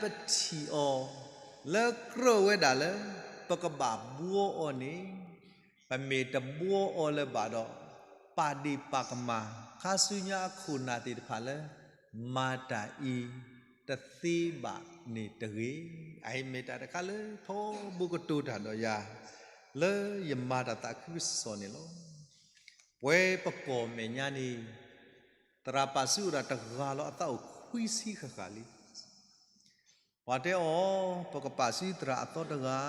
ပထံၣ်အီၤ လၢကြၢးဝဲဒၣ်လၢ ပကဘၣ်ဘှီအီၤန့ၣ် ပမ့ၢ်တဘှီအီၤလၢၤဘၣ်ဒီး ပာ်ဒ့ၣ်ပာ်ကမၣ် ခါဆူညါအခိၣ်နၢ်သ့ၣ်တဖၣ်လၢ မၤတၢ်အံၤတသ့ဘၣ်န့ၣ်တဂ့ၤ. အအံၤမ့ၢ်တၢ်တခါလၢထီဘိကတိၤတၢ်ဒီးယၤ လၢယမၤတၢ်သးခုကစီၣ်န့ၣ်လီၤ. ပဝဲပကီၢ်မဲာ်ညါန့ၣ် သရၣ်ပာ်စုအိၣ်ဒၣ်တဂၤလီၤ အသးအိၣ်ခွံဆံဃၣ်ဃၣ်လံ. ပှၤတဲအီၤ ပကပာ်စုသရၣ်အသီတဂၤ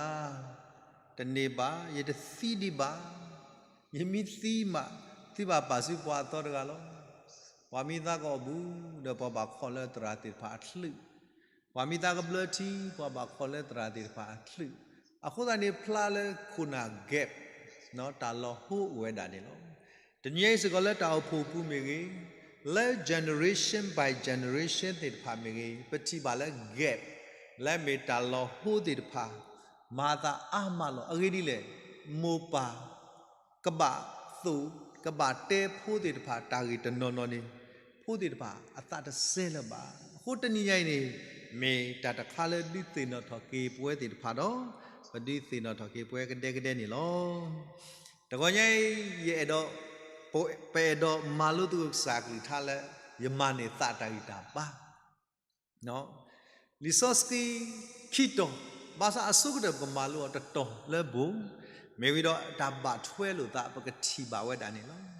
တန့ၢ်ဘၣ်, ယတသံဒံးဘၣ်. ယမ့ၢ်သံမး သုဘၣ်ပာ်စုပှၤအသီတဂၤလီၤ. ပှၤမ့ၢ်သးကအီၣ်ဘူး ဒီးပှၤဘၣ်ခိးလၢသရၣ်သ့ၣ်တဖၣ်အချုး, ပှၤမ့ၢ်သးကဘျၢထံ ပှၤဘၣ်ခိးလၢသရၣ်သ့ၣ်တဖၣ်အချုး. အဃိသတးန့ၣ် ဖျါလၢခိၣ်နၢ် gap တၢ်လီၤဟိအိၣ်ဝဲဒၣ်န့ၣ်လီၤ. တနံၤအံၤစ့ၢ်ကီးလၢတၢ်အိၣ်ဖှိၣ်ပူၤမ့ၢ်ဂ့ၤ, လၢ generation by generation သ့ၣ်တဖၣ်မ့ၢ်ဂ့ၤ, ပထံၣ်ဘၣ်လၢ gap လၢမ့ၢ်တၢ်လီၤဟိသ့ၣ်တဖၣ် မၤသးအါမးလီၤ. အဂ့ၢ်ဒ်လဲၣ်, မိၢ်ပၢ် ကဘၣ်သိၣ် ကဘၣ်တဲဖိသ့ၣ်တဖၣ် တၢ်ဂ့ၢ်တနီၤနီၤန့ၣ် ဖိသ့ၣ်တဖၣ်အသးတစဲလၢၤဘၣ်. အဃိတနံၤညါအံၤန့ၣ် မ့ၢ်တၢ်တခါလၢဒုးသ့ၣ်နီၣ်ထီၣ်က့ၤပဝဲသ့ၣ်တဖၣ်ဒီး ပဒုးသ့ၣ်နီၣ်ထီၣ်က့ၤပဝဲကဒဲကဒဲန့ၣ်လီၤ. တဂီၤညါအံၤ ယအဲၣ်ဒိး ပ ပအဲၣ်ဒိးမၤလိသကိးကစၢ်အကလုၢ်ကထါလၢ ယမၤန့ၢ်သးတၢ်ဂံၢ်တၢ်ဘါ လံာ်စီဆှံခံတီၤ, ဘၣ်ဆၣ်အဆိကတၢၢ်ပကမၤလိအီၤတတီၤလၢဘိၣ်, မ့ၢ်ဝံၤဒီးတၢ်ဘၣ်ထွဲလိာ်သး ပကထံၣ်ဘၣ်ဝဲဒၣ်န့ၣ်လီၤ.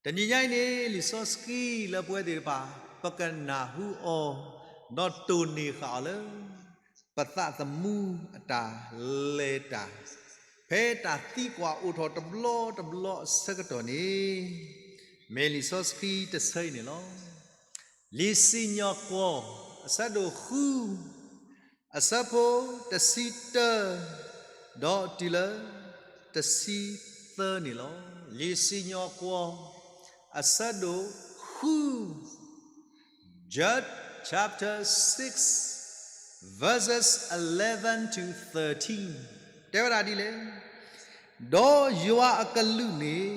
တနံၤညါအံၤန့ၣ် လံာ်စီဆှံလၢပဝဲသ့ၣ်တဖၣ် ပကနၢ်ဟူအီၤ ဒီးတိၢ်နီၣ်ဃာ်အီၤလၢ ပသးသမူအတၢ်လဲၤတၢ် ဖဲတၢ်သံကွၢ်အိၣ်ထီၣ်တဘျီတဘျီအဆၢကတီၢ်န့ၣ် မ့ၢ်လံာ်စီဆှံတဆၢအံၤန့ၣ်လီၤ. လံာ်စံၣ်ညီၣ်ကွီၢ် အဆၢဒိၣ်ဃု အဆၢဖိတဆံတၢ ဒီးတုၤလၢတဆံသၢန့ၣ်လီၤ. လံာ်စံၣ်ညီၣ်ကွီၢ် အဆၢဒိၣ်ဃု Judges chapter six, verses eleven to thirteen တဲဝဲဒၣ်ဒ်လဲၣ်, ဒီးယွၤအကလူးန့ၣ်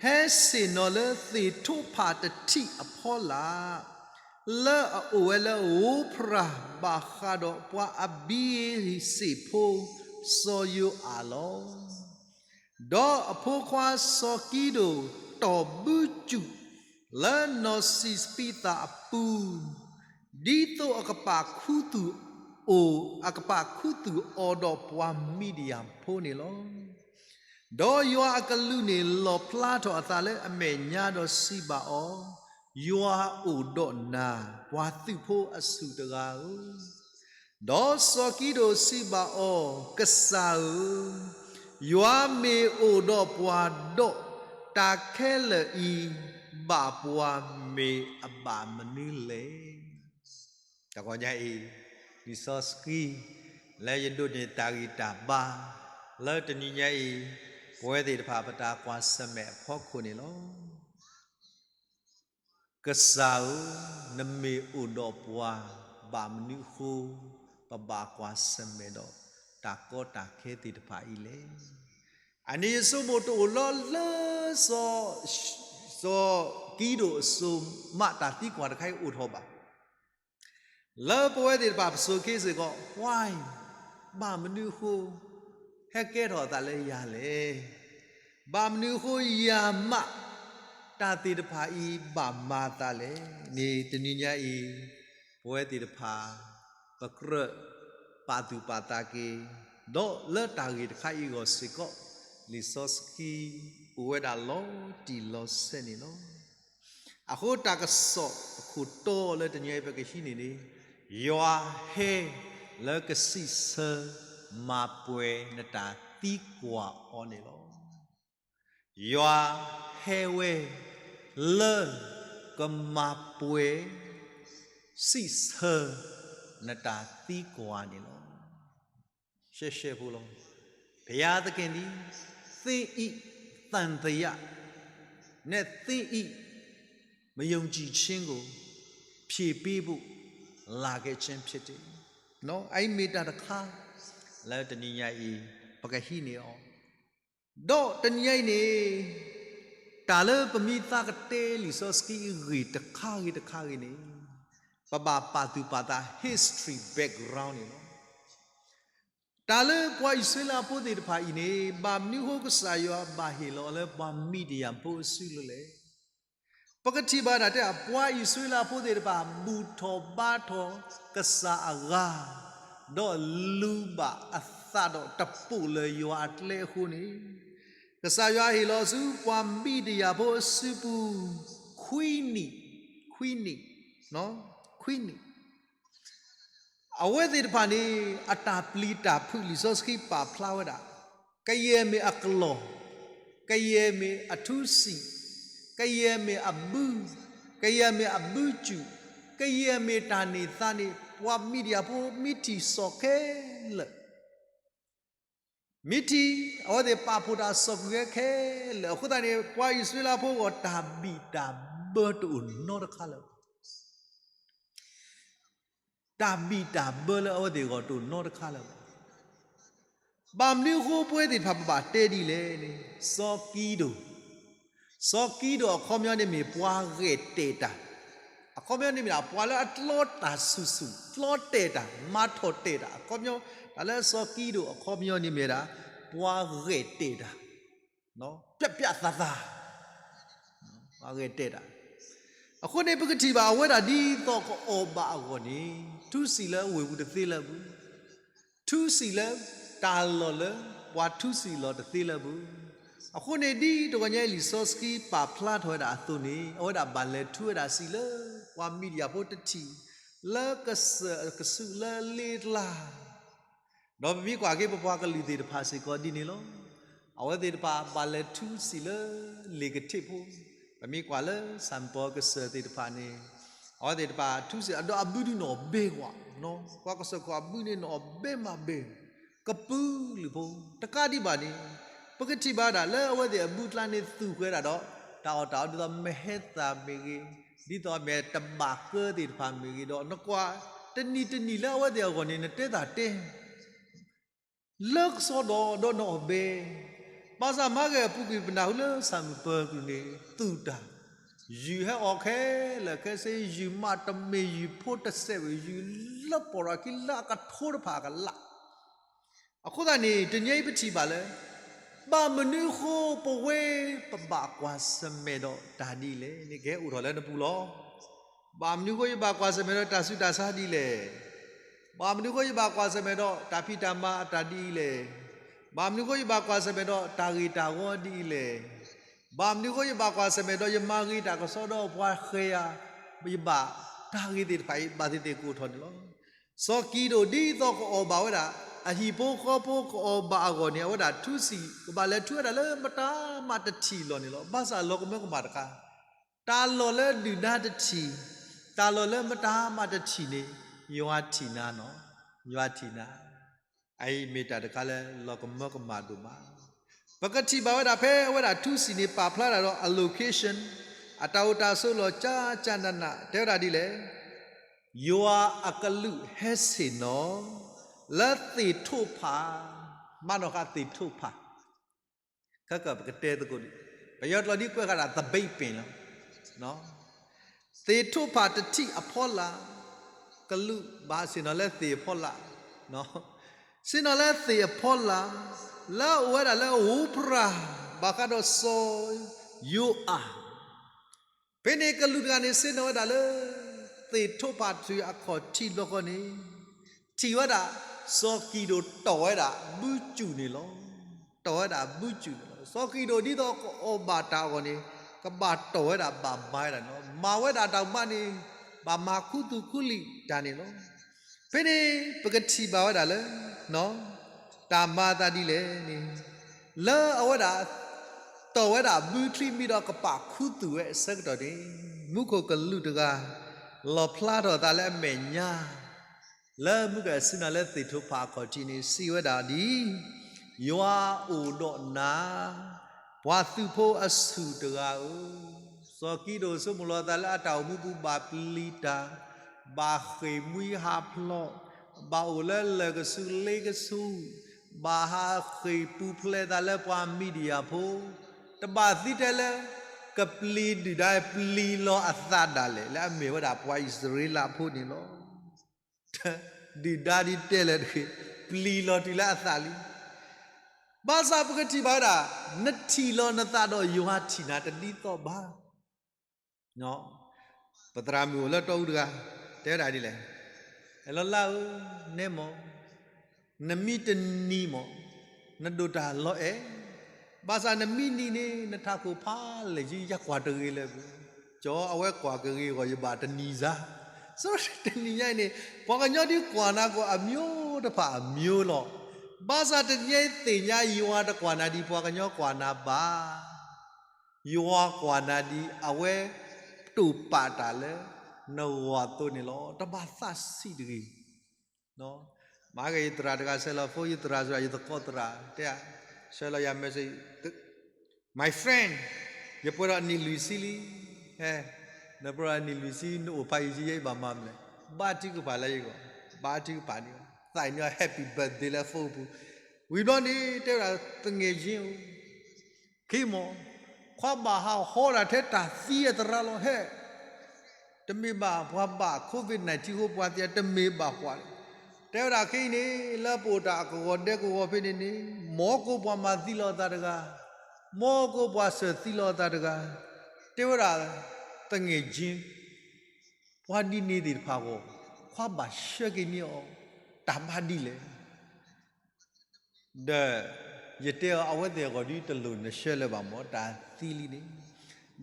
ဟဲဆ့ၣ်နီၤလၢသ့ၣ်ထိဖၣ်တထံၣ်အဖီလာ် လၢအအိၣ်ဝဲလၢ ဧိဖရၣ်ဘၣ်ဃးဒီးပှၤအဘံစ့ၣ်ဖိ စီၤယိၤအၤလီၤ. ဒီးအဖိခွါစီၤကံဒိၣ်တီၢ်ဘုစူၣ် လၢနီၢ်စံးပံးသးအပူၤ, ဒ်သိးအကပာ်ခူသူၣ်အိၣ်, အကပာ်ခူသူၣ်အီၤဒီးပှၤမံးဒယၣ်ဖိန့ၣ်လီၤ. ဒီးယွၤအကလူးန့ၣ် လီၣ်ဖျါထီၣ်အသးလၢအမဲာ်ညါဒီးစံးဘၣ်အီၤ, ယွၤအိၣ်ဒီးနၤ, ပှၤသုးဖိအဆူၣ်တဂၤဧၢ. ဒီးစီၤကံဒိၣ်စံးဘၣ်အီၤ, ကစၢ်ဧၢ, ယွၤမ့ၢ်အိၣ်ဒီးပှၤဒီး, တၢ်ခဲလၢာ်အံၤ ဘၣ်ပှၤမ့ၢ်အဘၣ်မနုၤလဲၣ်. တဂီၤညါအံၤ လံာ်စီဆှံ လၢယဒိးန့ၢ်တၢ်ဂံၢ်တၢ်ဘါ လၢတနံၤညါအံၤ ပဝဲသ့ၣ်တဖၣ်ပတၢ်ကွၢ်ဆၢၣ်မဲာ်အဖီခိၣ်န့ၣ်လီၤ. ကစၢ်ဧၢ, နမ့ၢ်အိၣ်ဒီးပှၤ ဘၣ်မနုၤအဃိ ပဘၣ်ကွၢ်ဆၢၣ်မဲာ်ဒီးတၢ်ကီတၢ်ခဲသ့ၣ်တဖၣ်အံၤလဲၣ်. အန့ၣ်ယဆိကမိၣ်တအိၣ်လီၤလၢ စီၤ, စီၤကံဒိၣ်အစိၤမး တၢ်သံကွၢ်တခါအံၤအိၣ်ထီၣ်ဘၣ် လၢပဝဲသ့ၣ်တဖၣ်ပစိၤက့ၤစ့ၢ်ကီး, why, ဘၣ်မနုၤအဃိ ဟဲကဲထီၣ်အသးလၢယၤလဲၣ်. ဘၣ်မနုၤအဃိယၤမး တၢ်သ့ၣ်တဖၣ်အံၤဘၣ်မၤသးလဲၣ်န့ၣ် တနံၤညါအံၤ ပဝဲသ့ၣ်တဖၣ် ပကြၢးပာ်သူၣ်ပာ်သးက့ၤ, ဒီးလၢတၢ်ဂ့ၢ်တခါအံၤအဂီၢ်စ့ၢ်ကီး လံာ်စီဆှံအိၣ်ဝဲဒၣ်လီၤတံၢ်လီၤဆဲးန့ၣ်လီၤ. အဃိတၢ်ကစီၣ်အခိၣ်တီလၢတနံၤအံၤပကဟံးန့ၢ်န့ၣ်, ယွၤဟဲလၢကစံးဆၢ မၤပှဲၤနတၢ်သံကွၢ်အီၤန့ၣ်လီၤ. ယွၤဟဲဝဲလၢကမၤပှဲၤ စံးဆၢ နတၢ်သံကွၢ်န့ၣ်လီၤ. ရှဲရှဲဖိလီၤ. ဘုရားသခင်သည် သင့်၏သံသယနှင့် သင့်၏မယုံကြည်ခြင်းကို ဖြေပေးဖို့ လာခဲ့ခြင်းဖြစ်တယ်. အအံၤမ့ၢ်တၢ်တခါ လၢတနံၤညါအံၤ ပကဟံးန့ၢ်အီၤ ဒီးတနံၤညါအံၤန့ၣ် တၢ်လၢပမ့ၢ်သးကတဲလံာ်စီဆှံအဂ့ၢ်တခါဂ့ၤတခါဂ့ၤန့ၣ်, ပဘၣ်ပာ်သူၣ်ပာ်သး history background န့ၣ်လီၤ. တၢ်လၢပှၤအံၣ်စရ့လးဖိသ့ၣ်တဖၣ်အံၤန့ၣ် ဘၣ်မနုၤဃိကစၢ်ယွၤဘၣ်ဟ့ၣ်လီၤအီၤလၢပှၤမံးဒယၣ်ဖိအစုလၢလဲၣ်. ပကထံၣ်ဘၣ်တၢ်တဲ ပှၤအံၣ်စရ့လးဖိသ့ၣ်တဖၣ် ဘူၣ်ထီၣ်ဘါထီၣ်ကစၢ်အဂၤ, ဒီးလူၤဘၣ်အသးဒီးတပိာ်လၢယွၤအကျဲအဃိန့ၣ်, ကစၢ်ယွၤဟ့ၣ်လီၤဆူပှၤမံးဒယၣ်ဖိအစုပူၤ ခွံနံၣ်, ခွံနံၣ်, ခွံနံၣ် အဝဲသ့ၣ်တဖၣ်န့ၣ် အတၢ်ပျံၤတၢ်ဖုး လံာ်စီဆှံပာ်ဖျါဝဲဒၣ်, ကယဲၢ်မ့ၢ်အကလီၢ်, ကယဲၢ်မ့ၢ်အထူစံာ်, ကယဲၢ်မ့ၢ်အဘု, ကယဲၢ်မ့ၢ်အဘုစူၣ်, ကယဲၢ်မ့ၢ်တၢ်န့ၢ်သါန့ၣ် ပှၤမံးဒယၣ်ဖိမ့ၢ်ထံၣ်စီၣ်ခဲလၢာ်, မ့ၢ်ထံၣ် အဝဲသ့ၣ်ပာ်ဖှိၣ်တၢ်စီၣ်ကွံာ်ဝဲခဲလၢာ်အဃိသတးန့ၣ် ပှၤအံၣ်စရ့လးဖိအဂီၢ် တၢ်ဘံၣ်တၢ်ဘၢတအိၣ်နီတခါလၢၤဘၣ်. တၢ်ဘံၣ်တၢ်ဘၢလၢအဝဲသ့ၣ်အဂီၢ်တအိၣ်နီတခါလၢၤဘၣ်. ဘၣ်မနုၤအဃိပဝဲသ့ၣ်တဖၣ်ပဘၣ်တဲဒ်လဲၣ်န့ၣ်, စီၤကံဒိၣ်, စီၤကံဒိၣ်အခီပညီန့ၣ်မ့ၢ်ပှၤဂဲၤတဲာ်တၢ်, အခီပညီန့ၣ်မ့ၢ်ဒၣ်ပှၤလၢအတြီတၢ်ဆူၣ်ဆူၣ်, တြီတဲာ်တၢ်, မၤထီၣ်တဲာ်တၢ်, အခီပညီ တၢ်လၢစီၤကံဒိၣ်အခီပညီန့ၣ်မ့ၢ်ဒၣ် ပှၤဂဲၤတဲာ်တၢ် ပျၢ်ပျၢ်သးသး, ပှၤဂဲၤတဲာ်တၢ်. အဃိန့ၣ် ပကထံၣ်ဘၣ်အဝဲဒၣ်ဒ်သိးကအီၣ်ဘၣ်အဂီၢ်န့ၣ် ထူစံာ်လၢအဝ့ၢ်ပူၤတသ့လၢၤဘၣ်. ထူစံာ်လၢတၢ်လီၢ်လၢပှၤထူစံာ်လီၤတသ့လၢၤဘၣ်. အဃိန့ၣ် ဒ်တဂီၤညါအံၤလံာ်စီဆှံပာ်ဖျါထီၣ်ဝဲဒၣ်အသိးန့ၣ် အဝဲဒၣ်ဘၣ်လဲၤထူဝဲဒၣ်စံာ်လၢပှၤမံးဒယၣ်ဖိတထံၣ် လၢကစၢၢ်ကဆူးလၢလ့ကျါ ဒီးပမ့ၢ်ကွၢ်က့ၤပပှၤကလုာ်သ့ၣ်တဖၣ်စ့ၢ်ကီးဒ်န့ၣ်လီၤ. အဝဲသ့ၣ်တဖၣ်ဘၣ်လဲၤထူစံာ်လၢလ့ၣ်ကထ့ၣ်ဖိ, ပမ့ၢ်ကွၢ်လၢဆၣ်မပီကစၢၢ်သ့ၣ်တဖၣ်န့ၣ် အဝဲသ့ၣ်တဖၣ်ထူစံာ် ဒီးအဘုဒုးနီၣ်ဘဲကွၢ်, ပှၤကစၢၢ်ခိၣ်အဘုန့ၣ်နီၣ်ဘဲမးဘဲ, ကပုာ်လုးဖိ, တကးဒံးဘၣ်န့ၣ် ပကထံၣ်ဘၣ်ဒၣ်လၢအဝဲသ့ၣ်အဘုကျါန့ၣ် သူၣ်ဃဲၤဒၣ်ဒီး တၢ်အီၣ်တၢ်အီဒ်သိးမဟဲသၣ်မ့ၢ်ဂ့ၤ, ဒ်သိးမ့ၢ်တဘၣ်ကၢသ့ၣ်တဖၣ်မ့ၢ်ဂ့ၤဒီး နကွၢ်တနံၤတနံၤလၢအဝဲသ့ၣ်အဂီၢ်န့ၣ် နတဲတၢ်တဲ လၢကစီဒီးဒီးနီၣ်ဘဲ, ဘၣ်ဆၣ်မၤဂ့ၤအပူၤကွံာ်ပနၢ်ဟူလၢဆၣ်မုၢ်ပၢၤကလုာ်န့ၣ် သူၣ်တၢ်, ယုၢ်ဟဲအီၣ်ခဲလၢာ်ခဲဆ့, ယုၢ်မးတမ့ၢ်ယုၢ်ဖိတစဲးဝဲ, ယုၢ်လၢပီၢ်ရၤခံလၢအကထိတဖၣ်အကလး. အဃိသတးန့ၣ် တနံၤအံၤပထံၣ်ဘၣ်လၢ ဘၣ်မနုၤအဃိပဝဲပဘၣ်ကွၢ်ဆၢၣ်မဲာ်ဒီးတၢ်ဒ်လဲၣ်န့ၣ် ကဟဲအိၣ်ထီၣ်လၢနပူၤလီၤ. ဘၣ်မနုၤအဃိယဘၣ်ကွၢ်ဆၢၣ်မဲာ်ဒီးတၢ်ဆူးတၢ်ဆါဒ်လဲၣ်. ဘၣ်မနုၤအဃိယဘၣ်ကွၢ်ဆၢၣ်မဲာ်ဒီးတၢ်ဖံးတၢ်မၤအတၢ်ဒ်လဲၣ်. ဘၣ်မနုၤအဃိယဘၣ်ကွၢ်ဆၢၣ်မဲာ်ဒီးတၢ်ဂ့ၤတၢ်ဝီဒ်လဲၣ်. ဘၣ်မနုၤအဃိယဘၣ်ကွၢ်ဆၢၣ်မဲာ်ဒီးယမၤဂ့ၤတၢ်ကစီဒီပှၤဃဲၤယၤ, ယဘၣ်တၢ်ဂ့ၤသ့ၣ်တဖၣ်အံၤ ဘၣ်သ့ၣ်သ့ၣ်ကအိၣ်ထီၣ်န့ၣ်လီၤ. စီၤကံးဒဧိၣ်ဒ်သိးကအီၣ်ဘၣ်ဝဲဒၣ် အဟံၣ်ဖိဃီဖိကအီၣ်ဘၣ်အဂီၢ်န့ၣ် အဝဲဒၣ်ထူစံာ် ကဘၣ်လဲၤထူဝဲဒၣ်လၢမတၤမၤတထံၣ်လီၢ်န့ၣ်လီၤ. ဘၣ်ဆၣ်လီၤကမၢကမၣ်တခါ, တၢ်လီၢ်လၢဒုၣ်ဒါတထံၣ်, တၢ်လီၢ်လၢမတၤမၤတထံၣ်န့ၣ် ယွၤထံၣ်နၤနီၤ, ယွၤထံၣ်နၤ အအံၤမ့ၢ်တၢ်တခါလၢလီၤကမၢကမၣ်ဒိၣ်မး. ပကထံၣ်ဘၣ်ဝဲဒၣ်ဖဲအဝဲဒၣ်ထူစံာ်န့ၣ် ပာ်ဖျါတၢ်ဒီးအ location, အတၢ်အိၣ်တၢ်ဆိးလီၤကၠါကၠါနးနး တဲဝဲဒၣ်ဒ်လဲၣ်, ယွၤအကလူးဟဲဆ့ၣ်နီၤ လၢသ့ၣ်ထိၣ်ဖး, မၤနီၣ်ဃာ်သ့ၣ်ထိၣ်ဖး ခဲကၢၣ်ပကတဲသကိးဒံး, ပယီၤကျိာ်ဒ်ကွဲးဃာ်ဒၣ် သဘံးပင်လီၤ. သ့ၣ်ထိၣ်ဖးတထံၣ်အဖီလာ်, ကလူးဘၣ်ဆ့ၣ်နီၤလၢသ့ၣ်အဖီလာ်, ဆ့ၣ်နီၤလၢသ့ၣ်အဖီလာ်, လၢအအိၣ်ဝဲဒၣ်လၢ အိဖရၤ, ဘၣ်ဃးဒီးစီၤယိၤအၤ ဖဲန့ၣ်ကလူးတဂၤန့ၣ် ဆ့ၣ်နီၤဝဲဒၣ်လၢ သ့ၣ်ထိၣ်ဖးတထံၣ်အခီၣ်ထံးဘျီဃီန့ၣ်, ထံၣ်ဝဲဒၣ် စီၤကံးဒဧိၣ်တီၢ်ဝဲဒၣ်ဘုစူၣ်န့ၣ်လီၤ. တီၢ်ဝဲဒၣ်ဘုစူၣ်န့ၣ်လီၤ. စီၤကံးဒဧိၣ်ဒ်သိးကအီၣ်ဘၣ်တၢ်အဂီၢ်န့ၣ် ကဘၣ်တီၢ်ဝဲဒၣ်ဘၣ်ဘါဝဲဒၣ်န့ၣ်လီၤ. မၤဝဲဒၣ်တၢ်မၤန့ၣ် ဘၣ်မၤခူသူၣ်ခူလံာ်တၢ်န့ၣ်လီၤ. ဖဲန့ၣ် ပကထံၣ်ဘၣ်ဝဲဒၣ်လၢ တၢ်မၤအသးဒ်လဲၣ်န့ၣ်, လၢအဝဲဒၣ် တီၢ်ဝဲဒၣ်ဘုချံမံဒီးကပာ်ခူသူၣ်ဝဲအဆၢကတီၢ်န့ၣ်, မူခိၣ်ကလူးတဂၤ လီၣ်ဖျါထီၣ်အသးလၢအမဲာ်ညါ လၢမုၢ်ကဆ့ၣ်နီၤလၢသ့ၣ်ထိၣ်ဖးအခီၣ်ထံးန့ၣ် စံးဝဲဒၣ်ဒ်, ယွၤအိၣ်ဒီးနၤ, ပှၤသုးဖိအဆူၣ်တဂၤဧၢ. စီၤကံးဒဧိၣ်ဆိကမိၣ်လီၤအသးလၢအတၢ်အိၣ်မူပူၤဘၣ်ပျံၤတၢ်, ဘၣ်ဃ့ၢ်မှံဟးဖျိး, ဘၣ်အိၣ်လၢလၢၢ်ကဆူးလ့ကဆူး, ဘၣ်ဟးဃ့ၢ်ပူၤဖျဲးသးလၢပှၤမံးဒယၣ်ဖိ, တဘၣ်သံထဲလၢ ကပျံၤဒုၣ်ဒါ ပျံၤလီၤအသးဒၣ်လဲာ် လၢအမ့ၢ်ဝဲဒၣ်ပှၤအံၣ်စရ့လးဖိန့ၣ်လီၤ. ဒုၣ်ဒါဒ်တဲလၢတဂ့ၤ, ပျံၤလီၤတုၤလၢအသးလံ. ဘၣ်ဆၣ်ပကထံၣ်ဘၣ်ဝဲဒၣ်, နထံၣ်လီၤနသးဒီးယွၤထံၣ်နၤတဒ်သိးဘၣ်. ပသရၣ်မုၣ်အိၣ်လၢတီအူတဂၤ တဲဝဲဒၣ်ဒ်လဲၣ်, အဲၣ်လီၤလါဧၢ, နဲမၢ်, နမံတနံၤမၢ်, နဒိၣ်တၢ်လီၤအဲၣ်, ဘၣ်ဆၣ်နမံနံၤန့ၣ် နထးခိၣ်ဖးလဲၢ်ယံၤ ယကွၢ်တဂ့ၤလၢၤဘၣ်, ကၠီအဝဲကွၢ်ကဂ့ၤအဂီၢ် ယဘၣ်တနံၤစါ. ဆိတနံၤညါအံၤန့ၣ် ပှၤကညီဒုးကွၢ်နၤကီးအမျိုးတဖၣ်အမျိုးလီၤ. ဘၣ်ဆၣ်တနံၤညါအံၤသ့ၣ်ညါ ယွၤတကွၢ်နၤဒ်ပှၤကညီကွၢ်နၤဘၣ်. ယွၤကွၢ်နၤဒ်အဝဲတိာ်ပာ်တၢ်လၢ နဂီၢ်အသိးန့ၣ်လီၤ. တဘၣ်သးဆံးတဂ့ၤ. မၤက့ၤယသရၣ်တဂၤ ဆဲးလီၤဖိ ယသရၣ်စ့ၢ် ယသကိးသရၣ် တဲ, ဆဲးလီၤယၤ message, my friend, ယပှဲၤဒီးနံၣ်လွံၢ်ဆံလံ. ဟဲ, နပှဲၤဒီးနံၣ်လွံၢ်ဆံ နအိၣ်ဖးယံၤယဲ ယဘၣ်မၤမနုၤလဲၣ်. ဘါထုကဖၣ်လၢယဂီၢ်, ဘါထုကဖၣ်န့ၣ်, သးကညီ happy birthday လၢ phone ပူၤ, ဝံၤဘျီန့ၣ် တဲဝဲဒၣ် သူငယ်ချင်းဧၢ, ခ့မၢ်, ခွါဘၣ်ဟးဟီဒၣ်ထဲတၢ်သံအသရၣ်လီၤ ဟဲ, တမ့ၢ်ဘၣ်ပှၤဘၣ် COVID nineteen အဃိပှၤသံ တမ့ၢ်ဘၣ်ပှၤ, တဲဝဲဒၣ်ခဲအံၤန့ၣ် လၢပအိၣ်တၢ်ကဝီၤဒဲကဝီၤဖဲန့ၣ်န့ၣ် မ်ကိးပှၤမၤသံလီၤအသးတဂၤ, မ်ကိးပှၤစၢၤသံလီၤအသးတဂၤ, တဲဝဲဒၣ် သူငယ်ချင်း, ပှၤဒ်န့ၣ်သ့ၣ်တဖၣ်အဂီၢ် ခွါဘၣ်ဆှၢက့ၤန့ၢ်အီၤ တၢ်ဘါဒ်လဲၣ်. ဒီးယတဲအီၤ အဝဲသ့ၣ်အဂီၢ်ဒ်တလိၣ်နဆှၢလၢၤဘၣ်မၢ် တၢ်သံလံန့ၣ်,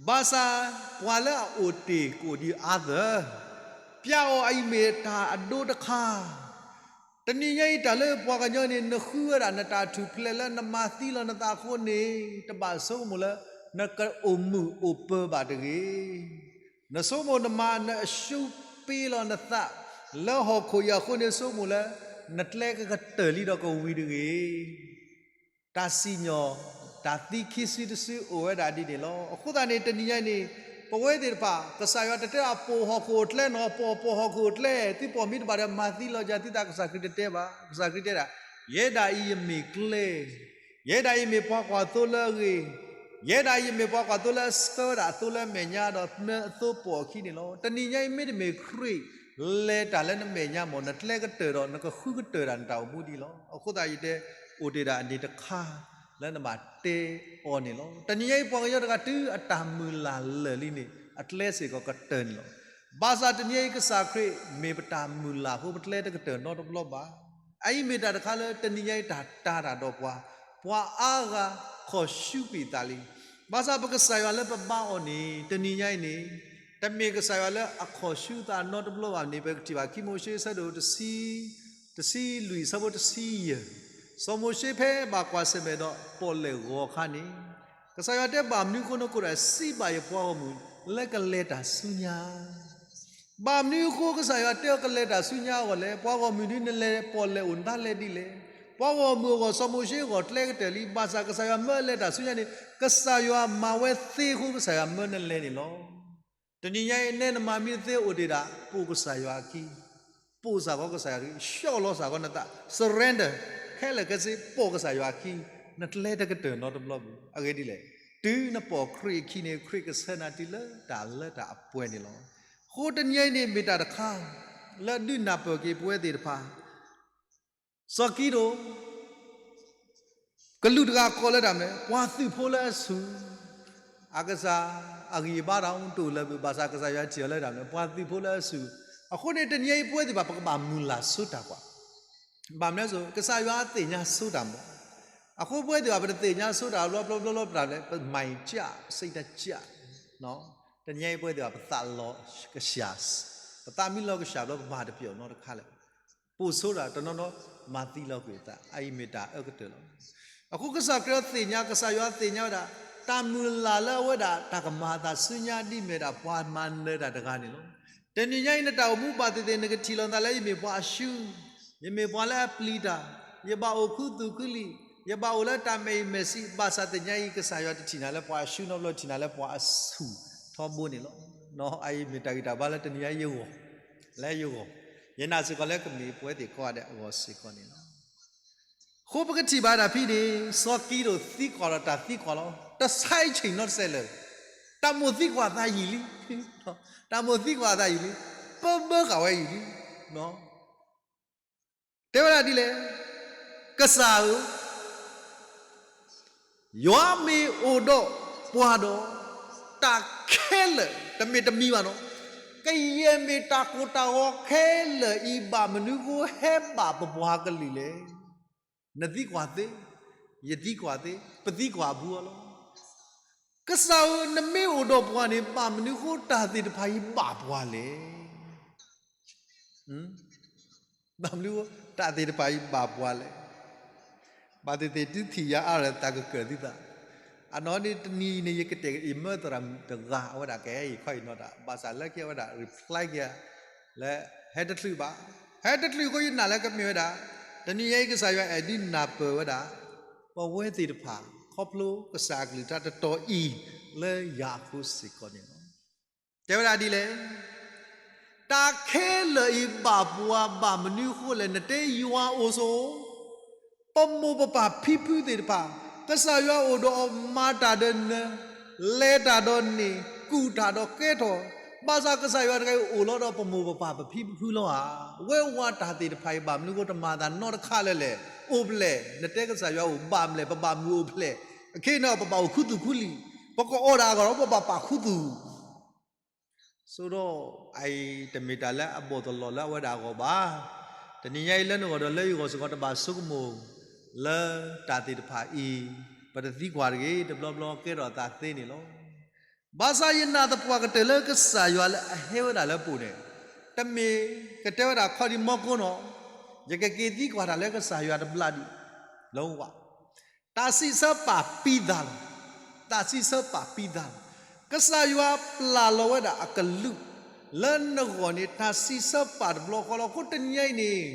ဘၣ်ဆၣ်ပှၤလၢအအိၣ်တ့ၢ်ကအိၣ်ဒ်အါသၢၣ်, ပျဲအီၤအအံၤမ့ၢ်တၢ်အဒိတခါ. တနံၤညါအံၤတၢ်လၢပှၤကညီန့ၣ် နဃုဝဲဒၣ်နတၢ်ထူၣ်ဖျဲးလၢနမၤသံလီၤနသးအဃိန့ၣ် တဘၣ်ဆိကမိၣ်လၢ နကအိၣ်မုာ်အိၣ်ပၢၤဘၣ်တဂ့ၤ. နဆိကမိၣ်နမၤနအရှုံးပေးလီၤနသး လၢဟီၣ်ခိၣ်အံၤအဃိန့ၣ် ဆိကမိၣ်လၢ နကျဲကကတၢၢ်လံဒီးကဝံၤတဂ့ၤ. တၢ်စံၣ်ညီၣ် တၢ်သံခံစုတစုအိၣ်ဝဲဒၣ်ဒ်န့ၣ်လီၤ. အဃိသတးန့ၣ် တနံၤညါအံၤန့ၣ် ပဝဲသ့ၣ်တဖၣ် ကစၢ်ယွၤတတဲအပိာ်ဟီၣ်ခိၣ်အကျဲနီၤ, ပိာ်ပိာ်ဟီၣ်ခိၣ်အကျဲ, သုပိာ်မ့ၢ်တဘၣ်ဒီးမၤသံလီၤယၤသုသး ကစၢ်ခရံာ်တတဲဘၣ်. ကစၢ်ခရံာ်တဲဒၣ် ယဲဒၣ်အံၤယမ့ၢ်ကျဲ, ယဲဒၣ်အံၤမ့ၢ်ပှၤကွၢ်သိလၢအဂ့ၤ, ယဲဒၣ်အံၤယမ့ၢ်ပှၤကွၢ်သိလၢအဆှၢဝဲဒၣ်အသိလၢအမဲာ်ညါဒီးမၢအသိပိာ်အခံန့ၣ်လီၤ. တနံၤညါအံၤမ့တမ့ၢ်ခရံာ် လဲၤတၢ်လၢနမဲာ်ညါမၢ် နကျဲကတၢၢ်ဒီးနကဃုကတၢၢ်တၢ်နတၢ်အိၣ်မူဒ်လီၤ. အဃိသတးယတဲ အိၣ်တ့ၢ်ဒၣ်အန့ၣ်တခါ လၢနဘၣ်တဲအီၤန့ၣ်လီၤ. တနံၤညါအံၤပှၤကညီတဂၤတုၤအတၢ်မုၢ်လၢ်လၢာ်လံန့ၣ် အကျဲစ့ၢ်ကီးကတၢၢ်န့ၣ်လီၤ. ဘၣ်ဆၣ်တနံၤညါအံၤကစၢ်ခရံာ်မ့ၢ်ပတၢ်မုၢ်လၢ်အဃိ ပကျဲတကတၢၢ်နီတဘျီဘၣ်. အအံၤမ့ၢ်တၢ်တခါလၢတနံၤညါအံၤတၢ်တာ်တၢ်ဒီးပှၤ, ပှၤအါဂၤခီၣ်ဆူပ့ၢ်သးလံ. ဘၣ်ဆၣ်ပကစၢ်ယွၤလၢပဘါအီၤန့ၣ် တနံၤညါအံၤန့ၣ် တမ့ၢ်ကစၢ်ယွၤလၢအခီၣ်ဆူသးနီတဘျီဘၣ်န့ၣ် ပကထံၣ်ဘၣ်ခံမိၤၡ့ဆၢဒိၣ်တဆံ, တဆံလွံၢ်ဆၢဖိတဆံယဲၢ်, စီၤမိၤၡ့ဖဲဘၣ်ကွၢ်ဆၢၣ်မဲာ်ဒီးပီၣ်လဲၣ်ဂီၤအခါန့ၣ် ကစၢ်ယွၤတဲဘၣ်မနုၤအဃိနကအိၣ်ဒီးစံးဘၣ်ယပှၤဂီၢ်မုၢ်လၢကလဲၤတၢ်ဆူညါ ဘၣ်မနုၤအဃိကစၢ်ယွၤတဲအီၤကလဲၤတၢ်ဆူညါအဂီၢ်လဲၣ်, ပှၤဂီၢ်မုၢ်ဒုးနလဲၤပီၣ်လဲၣ်အိၣ်နသးလဲၣ်ဒ်လဲၣ်. ပှၤဂီၢ်မုၢ်အဂီၢ်စီၤမိၤၡ့အဂီၢ်ကျဲကတၢၢ်လံ, ဘၣ်ဆၣ်ကစၢ်ယွၤမၢအလဲၤတၢ်ဆူညါန့ၣ် ကစၢ်ယွၤမၤဝဲသ့အဃိ ကစၢ်ယွၤမၢနလဲၤန့ၣ်လီၤ. တနံၤညါအံၤနဲနမၤမံသ့အိၣ်တ့ၢ်ဒၣ် ပိာ်ကစၢ်ယွၤအခံ, ပိာ်စ့ၢ်ကီးကစၢ်ယွၤအခံ, ဆှီလီၤစ့ၢ်ကီးနသး, surrender, ခဲလၢာ်ခဲဆ့ ပိာ်ကစၢ်ယွၤအခံ, နကျဲတကတၢၢ်နီတဘျီဘၣ်. အဂ့ၢ်ဒ်လဲၣ်, တုၤနပိာ်ခရံာ်အခံန့ၣ် ခရံာ်ကဆှၢနၤတုၤလၢတၢ်လၢတၢ်အပှဲၤန့ၣ်လီၤ. အဃိတနံၤညါအံၤန့ၣ်မ့ၢ်တၢ်တခါ လၢဒုးနၢ်ပၢၢ်က့ၤပဝဲသ့ၣ်တဖၣ် စီၤကံဒိၣ် ကလူးတဂၤကိးလၢတၢ်မနုၤလဲၣ်, ပှၤသုးဖိလၢအဆူၣ်, အကစၢ်အဂံၢ်အဘါတအိၣ်လၢၤဘၣ်, ဘၣ်ဆၣ်ကစၢ်ယွၤထံၣ်အီၤလၢတၢ်မနုၤလဲၣ်, ပှၤသုးဖိလၢအဆူၣ်. အဃိန့ၣ် တနံၤညါအံၤပဝဲသ့ၣ်တဖၣ် ပကဘၣ်မုၢ်လၢ်ဆိတၢ်ကွၢ်. ဘၣ်မနုၤလဲၣ်, ကစၢ်ယွၤသ့ၣ်ညါဆိတၢ်မး. အဃိပဝဲသ့ၣ်တဖၣ် ပတသ့ၣ်ညါဆိတၢ်ဘျီဘျီဘျီဘျီ ပတၢ်လဲၣ်, ပမၤကၢ် စိတ်ဓာတ်ကျ. တနံၤညါအံၤပဝဲသ့ၣ်တဖၣ် ပသးလီၤကဆှီ, ပသးမံလီၤကဆှီဘျီ ပမၤတပျီၤနီတခါလဲၣ်. ပိာ်ဆိတၢ်တနီၤနီၤ မၤသံလီၤကွံာ်အသး, အအံၤမ့ၢ်တၢ်အၢကတၢၢ်လီၤ. အဃိကစၢ်ခရံာ်သ့ၣ်ညါ, ကစၢ်ယွၤသ့ၣ်ညါဝဲဒၣ် တၢ်မုၢ်လၢ်လၢအဝဲဒၣ် တၢ်ကမၤအသးဆူညါဒ်အမ့ၢ်ဒၣ်ပှၤမၤနၢၤတၢ်တဂၤန့ၣ်လီၤ. တနံၤညါအံၤ နတၢ်အိၣ်မူဘၣ်သ့ၣ်သ့ၣ် နကထံၣ်လိာ်နသးလၢ ယမ့ၢ်ပှၤအဆူၣ်, ယမ့ၢ်ပှၤလၢအပျံၤတၢ်, ယဘၣ်အိၣ်ခူသူၣ်ခူလံာ်, ယဘၣ်အိၣ်လၢတၢ်မဲာ်အံၤမဲာ်ဆံး, ဘၣ်ဆၣ်တနံၤညါအံၤ ကစၢ်ယွၤတထံၣ်နၤလၢပှၤအဆူၣ်နီတဘျီ, ထံၣ်နၤလၢပှၤအဆူၣ်ထီဘိန့ၣ်လီၤ. အအံၤမ့ၢ်တၢ်ဂံၢ်တၢ်ဘါလၢတနံၤညါအံၤယဂီၢ်, လၢယဂီၢ်, ယနာ်စ့ၢ်ကီးလၢကမ့ၢ်ပဝဲသ့ၣ်ကိးဂၤဒဲးအဂီၢ်စ့ၢ်ကီးန့ၣ်လီၤ. အဃိပကထံၣ်ဘၣ်ဒၣ်ဖဲန့ၣ် စီၤကံဒိၣ်သံကွၢ်ဒီးတၢ်သံကွၢ်လီၤ. တၢ်ဆါအံၤဆ့ၣ်နီတစဲးလၢာ်, တၢ်မိၣ်သံကွၢ်သးယံာ်လံ, တၢ်မိၣ်သံကွၢ်သးယံာ်လံ, ပၢဘၢဃာ်ဝဲယံာ်လံ. တဲဝဲဒၣ်ဒ်လဲၣ်, ကစၢ်ဧၢ, ယွၤမ့ၢ်အိၣ်ဒီးပှၤဒီး, တၢ်ခဲလၢာ် တမ့ၢ်တမံၤဘၣ်နီၤ, ကယဲၢ်မ့ၢ်တၢ်ကိၢ်တၢ်ဂီၤခဲလၢာ်အံၤ ဘၣ်မနုၤဃိဟဲဘၣ်ပပှၤကလုာ်လဲၣ်. နသံကွၢ်သ့, ယသံကွၢ်သ့, ပသံကွၢ်အဘူးအီၤလီၤ. ကစၢ်ဧၢ, နမ့ၢ်အိၣ်ဒီးပှၤန့ၣ် ဘၣ်မနုၤဃိတၢ်သ့ၣ်တဖၣ်အံၤဘၣ်ပှၤလဲၣ်. ဘၣ်မနုၤဃိတၢ်သ့ၣ်တဖၣ်အံၤဘၣ်ပှၤလဲၣ်. ဘၣ်သ့ၣ်သ့ၣ်တုၤထံၣ်ယၤအါဒီး သးကကၢၢ်သုသး, အနီၢ်န့ၣ်တနံၤအံၤန့ၣ် ယကတဲာ်ကတီၤယမၢသရၣ်တဂၤ အဝဲဒၣ်ကဟဲအံၤခီအံၤနီၢ်တၢ် ဘၣ်ဆၣ်လၢခံအဝဲဒၣ် reply က့ၤ လၢ ဟဲတချုးဘၣ်, ဟဲတချုးအဃိယနာ်လၢကမ့ၢ်ဝဲဒၣ်, တနံၤညါအံၤကစၢ်ယွၤအဲၣ်ဒိးနၢ်ပၢၢ်ဝဲဒၣ် ပဝဲသ့ၣ်တဖၣ် ခီဖျိကစၢ်အကလုၢ်ကထါတတီၤအံၤ လၢယၤအဃိစ့ၢ်ကီးန့ၣ်လီၤ. တဲဝဲဒၣ်ဒ်လဲၣ်, တၢ်ခဲလၢာ်အံၤဘၣ်ပှၤဘၣ်မနုၤအဃိလဲၣ်, နတဲယွၤအိၣ်ဆိ ပမိၢ်ပပၢ်ဖံဖုသ့ၣ်တဖၣ်, ကစၢ်ယွၤအိၣ်ဒီးအီၤမၤတၢ်ဒီးနၤ, လဲၤတၢ်ဒီးန့ၣ်, ကူၣ်တၢ်ဒီးကဲထီၣ်, ဘၣ်ဆၣ်ကစၢ်ယွၤတဂၤအံၤအိၣ်လီၤဒီးပမိၢ်ပပၢ်ပဖံပဖုလီၤဧါ. ဝဲဝဲတၢ်သ့ၣ်တဖၣ်အံၤဘၣ်မနုၤအဃိတမၤသးနီတခါလၢလဲၣ်, အိၣ်ဖျဲၣ်, နတဲကစၢ်ယွၤအိၣ်ဘၣ်မလဲၣ်, ပဘၣ်မုာ်အိၣ်ဖျဲၣ်, အခဲအံၤန့ၣ် ပဘၣ်အိၣ်ခူသူၣ်ခူလံၢ်, ပကအီၣ်ဒၣ်အဂီၢ်ဒီးပဘၣ်ပာ်ခူသူၣ် ဆိဒီး အအံၤတမ့ၢ်တၢ်လၢအဘီၣ်သလီၤလၢအဝဲဒၣ်အဂီၢ်ဘၣ်. တနံၤညါအံၤလၢနဂီၢ်ဒီးလၢယဂီၢ်စ့ၢ်ကီးတဘၣ်ဆိကမိၣ် လၢတၢ်သ့ၣ်တဖၣ်အံၤ, ပတသံကွၢ်တဂ့ၤ, တဘျီဘျီကဲထီၣ်သးသ့န့ၣ်လီၤ. ဘၣ်ဆၣ်ယနာ်သပှၢ်ကတၢၢ်လၢကစၢ်ယွၤလၢအဟဲဝဲဒၣ်လၢပအိၣ်န့ၣ်, တမ့ၢ်ကတဲဝဲဒၣ်ခီဒံးမီကိနီၤ, ယကက့ၤသံကွၢ်တၢ်လၢကစၢ်ယွၤတဘျီဒံး, လၢဝဲ တၢ်စံးဆၢပာ်ပံသးလီၤ. တၢ်စံးဆၢပာ်ပံသးလီၤ. ကစၢ်ယွၤပျၢ်လီၤဝဲဒၣ်အကလူး လၢနဂီၢ်န့ၣ် တၢ်စံးဆၢပာ်တဘျီဃီလီၤ. အဃိတနံၤညါအံၤန့ၣ်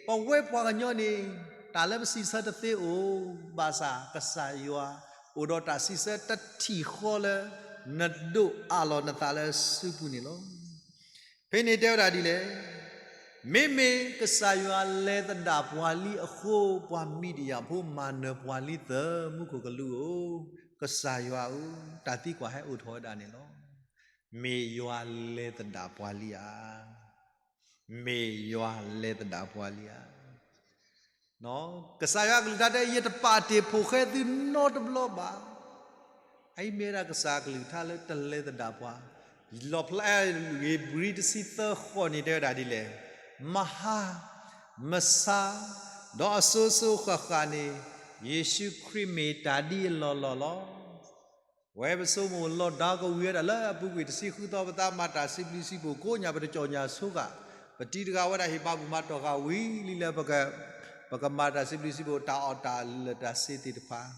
ပဝဲပှၤကညီန့ၣ် တၢ်လၢပစံးဆၢတသ့အိၣ်, ဘၣ်ဆၣ်ကစၢ်ယွၤ အိၣ်ဒီးတၢ်စံးဆၢတထံၣ်ဃီလၢ နဒိးအးလီၤနသးလၢစုပူၤန့ၣ်လီၤ. ဖဲန့ၣ်တဲဝဲဒၣ်ဒ်လဲၣ်, မ့မ့ၢ်ကစၢ်ယွၤလဲၤသဒၣ်ပှၤလံအဃိ ပှၤမံၤဒယၣ်ဖိမၤနၢၤပှၤလံသၢ မူခိၣ်ကလူးဧၢ, ကစၢ်ယွၤဧၢ, တၢ်သံကွၢ်ဟဲအိၣ်ထီၣ်ဝဲဒၣ်န့ၣ်လီၤ. မ့ၢ်ယွၤလဲၤသဒၣ်ပှၤလံဧါ. မ့ၢ်ယွၤလဲၤသဒၣ်ပှၤလံဧါ. ကစၢ်ယွၤအကလုၢ်ကထါတဲ ယတပာ်တ့ၢ်ဖိၣ်ဃဲသုနီတဘျီဘၣ်. အအံၤမ့ၢ်ဝဲဒၣ်ကစၢ်အကလုၢ်ကထါလၢတလဲၤသဒၣ်ပှၤ, လီၣ်ဖျါ ဧ့ၤဘြံၤတဆံသၢဃိးန့ၣ် တဲဝဲဒၣ်ဒ်လဲၣ်, မဟါ, မဆါ, ဒီးအစိၤစိၤဃၣ်ဃၣ်န့ၣ် ယ့ၣ်ၡူးခရံာ်မ့ၢ်တၢ်ဒ်အလီၢ်လီၢ်လီၤ. ဝဲပဆိကမိၣ်လီၤဒါကဝံၤဝဲဒၣ်လၢအပူၤကွံာ်တဆံဃုသီ ပသးမၤတၢ်စံးဘျုးစံးဖှိၣ်ကိးညါ ပတကၠီၣ်ညါဆိဃာ်, ပတံၤတဂၤဝဲဒၣ်ဟ့ၣ်ဘါပူၤမၤတီၢ်ဃာ်ဝံၤလံလၢ ပကမၤတၢ်စံးဘျုးစံးဖှိၣ် တၢ်အီၣ်တၢ်လၢာ်တၢ်စ့သ့ၣ်တဖၣ်,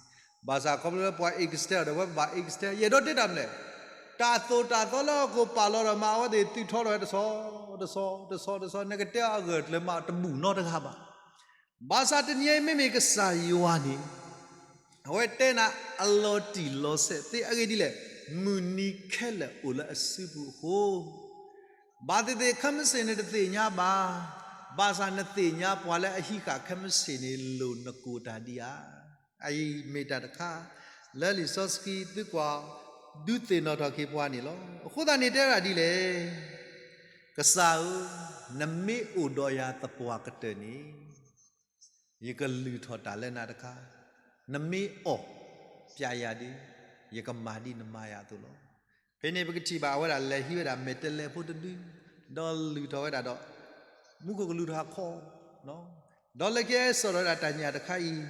ဘၣ်ဆၣ်ခီဖျိလၢပှၤ extend အီၤဒီး ဝဲပဘၣ် extend ယအဲၣ်ဒိးတဲတၢ်မနုၤလဲၣ်, တၢ်သိၣ်တၢ်သီလၢအကိာ်ပာ်လီၤဒီး မၤအဝဲသ့ၣ်သုးထီဒီးဝဲတဆီ, တဆီ, တဆီ, တဆီ, နကတဲအီၤအဂၢၢ်အကျၢၤမးတဘူၣ်နီတဂၤဘၣ်. ဘၣ်ဆၣ်တနံၤအံၤမ့မ့ၢ်ကစၢ်ယွၤန့ၣ် အဝဲတဲနၤအလီၤတံၢ်လီၤဆဲးသ့အဂ့ၢ်ဒ်လဲၣ်, မုၢ်နံၤခဲလၢာ်အိၣ်လၢအစုပူၤအဃိ, ဘၣ်သ့ၣ်သ့ၣ်ခဲမုၢ်ဆ့ၣ်န့ၣ်တသ့ၣ်ညါဘၣ်, ဘၣ်ဆၣ်နသ့ၣ်ညါပှၤလၢအဟံးဃာ်ခဲမုၢ်ဆ့ၣ်န့ၣ် လိၣ်နကိၢ်တၢ်ဒံးဧါ. အအံၤမ့ၢ်တၢ်တခါ လၢလံာ်စီဆှံသုကွၢ် ဒုးသ့ၣ်နီၣ်ထီၣ်က့ၤပှၤန့ၣ်လီၤ. အဃိသတးန့ၣ်တဲဝဲဒၣ်ဒ်လဲၣ်, ကစၢ်ဧၢ, နမ့ၢ်အိၣ်ဒီးယၤသပှၢ်ကတၢၢ်န့ၣ် ယကလုၢ်ထီၣ်တၢ်လၢနၤတခါ, နမ့ၢ်အီၣ်ပျဲယၤဒီး ယကမၤဒ်နမၤယၤအသိးလီၤ. ဖဲန့ၣ်ပကထံၣ်ဘၣ်အဝဲဒၣ်လဲၤဟံးဝဲဒၣ်မဲာ်တဲးလဲးဖိတဒု, ဒီးလုၢ်ထီၣ်ဝဲဒၣ်ဒီး မူခိၣ်ကလူးထီၣ်အခီၣ်, ဒီးလၢခံစံးထီၣ်ဝဲဒၣ်တၢ်ညၣ်တခါအံၤ,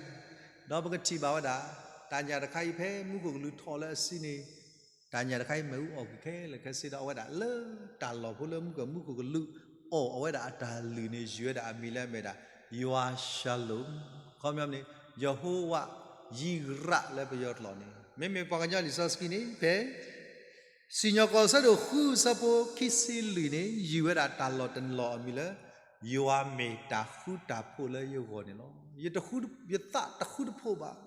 ဒီးပကထံၣ်ဘၣ်ဝဲဒၣ် တၢ်ညၣ်တခါအံၤဖဲမူခိၣ်ကလူးထီၣ်လၢအစုန့ၣ် တၢ်ညၣ်တခါအံၤမ့ၣ်အူအီၣ်ကွံာ်ခဲလၢာ်ခဲဆ့ဒီး အဝဲဒၣ်လၢတၢ်လီၢ်ဖိလၢမူခိၣ် မူခိၣ်ကလူးအီၣ်အဝဲဒၣ်အတၢ်လုၢ်န့ၣ် ယုၢ်ဝဲဒၣ်အမံၤလၢအမ့ၢ်ဒၣ် ယွၤၡလိၣ်, ခီပညီန့ၣ် ယဟိဝၤယံးရးလၢပယီၤကျိာ်န့ၣ် မ့မ့ၢ်ပှၤကညီလံာ်စီဆှံန့ၣ် ဖဲ စံၣ်ညီၣ်ကွီၢ်အဆၢဒိၣ်ဃုအဆၢဖိခံဆံလွံၢ်န့ၣ် ယုၢ်ဝဲဒၣ်တၢ်လီၢ်တလီၢ်အမံၤလၢ ယွၤမ့ၢ်တၢ်ဃူတၢ်ဖိးလၢယဂီၢ်န့ၣ်လီၤ. ယတဃူ, ယသးတဃူတဖိးဘၣ်,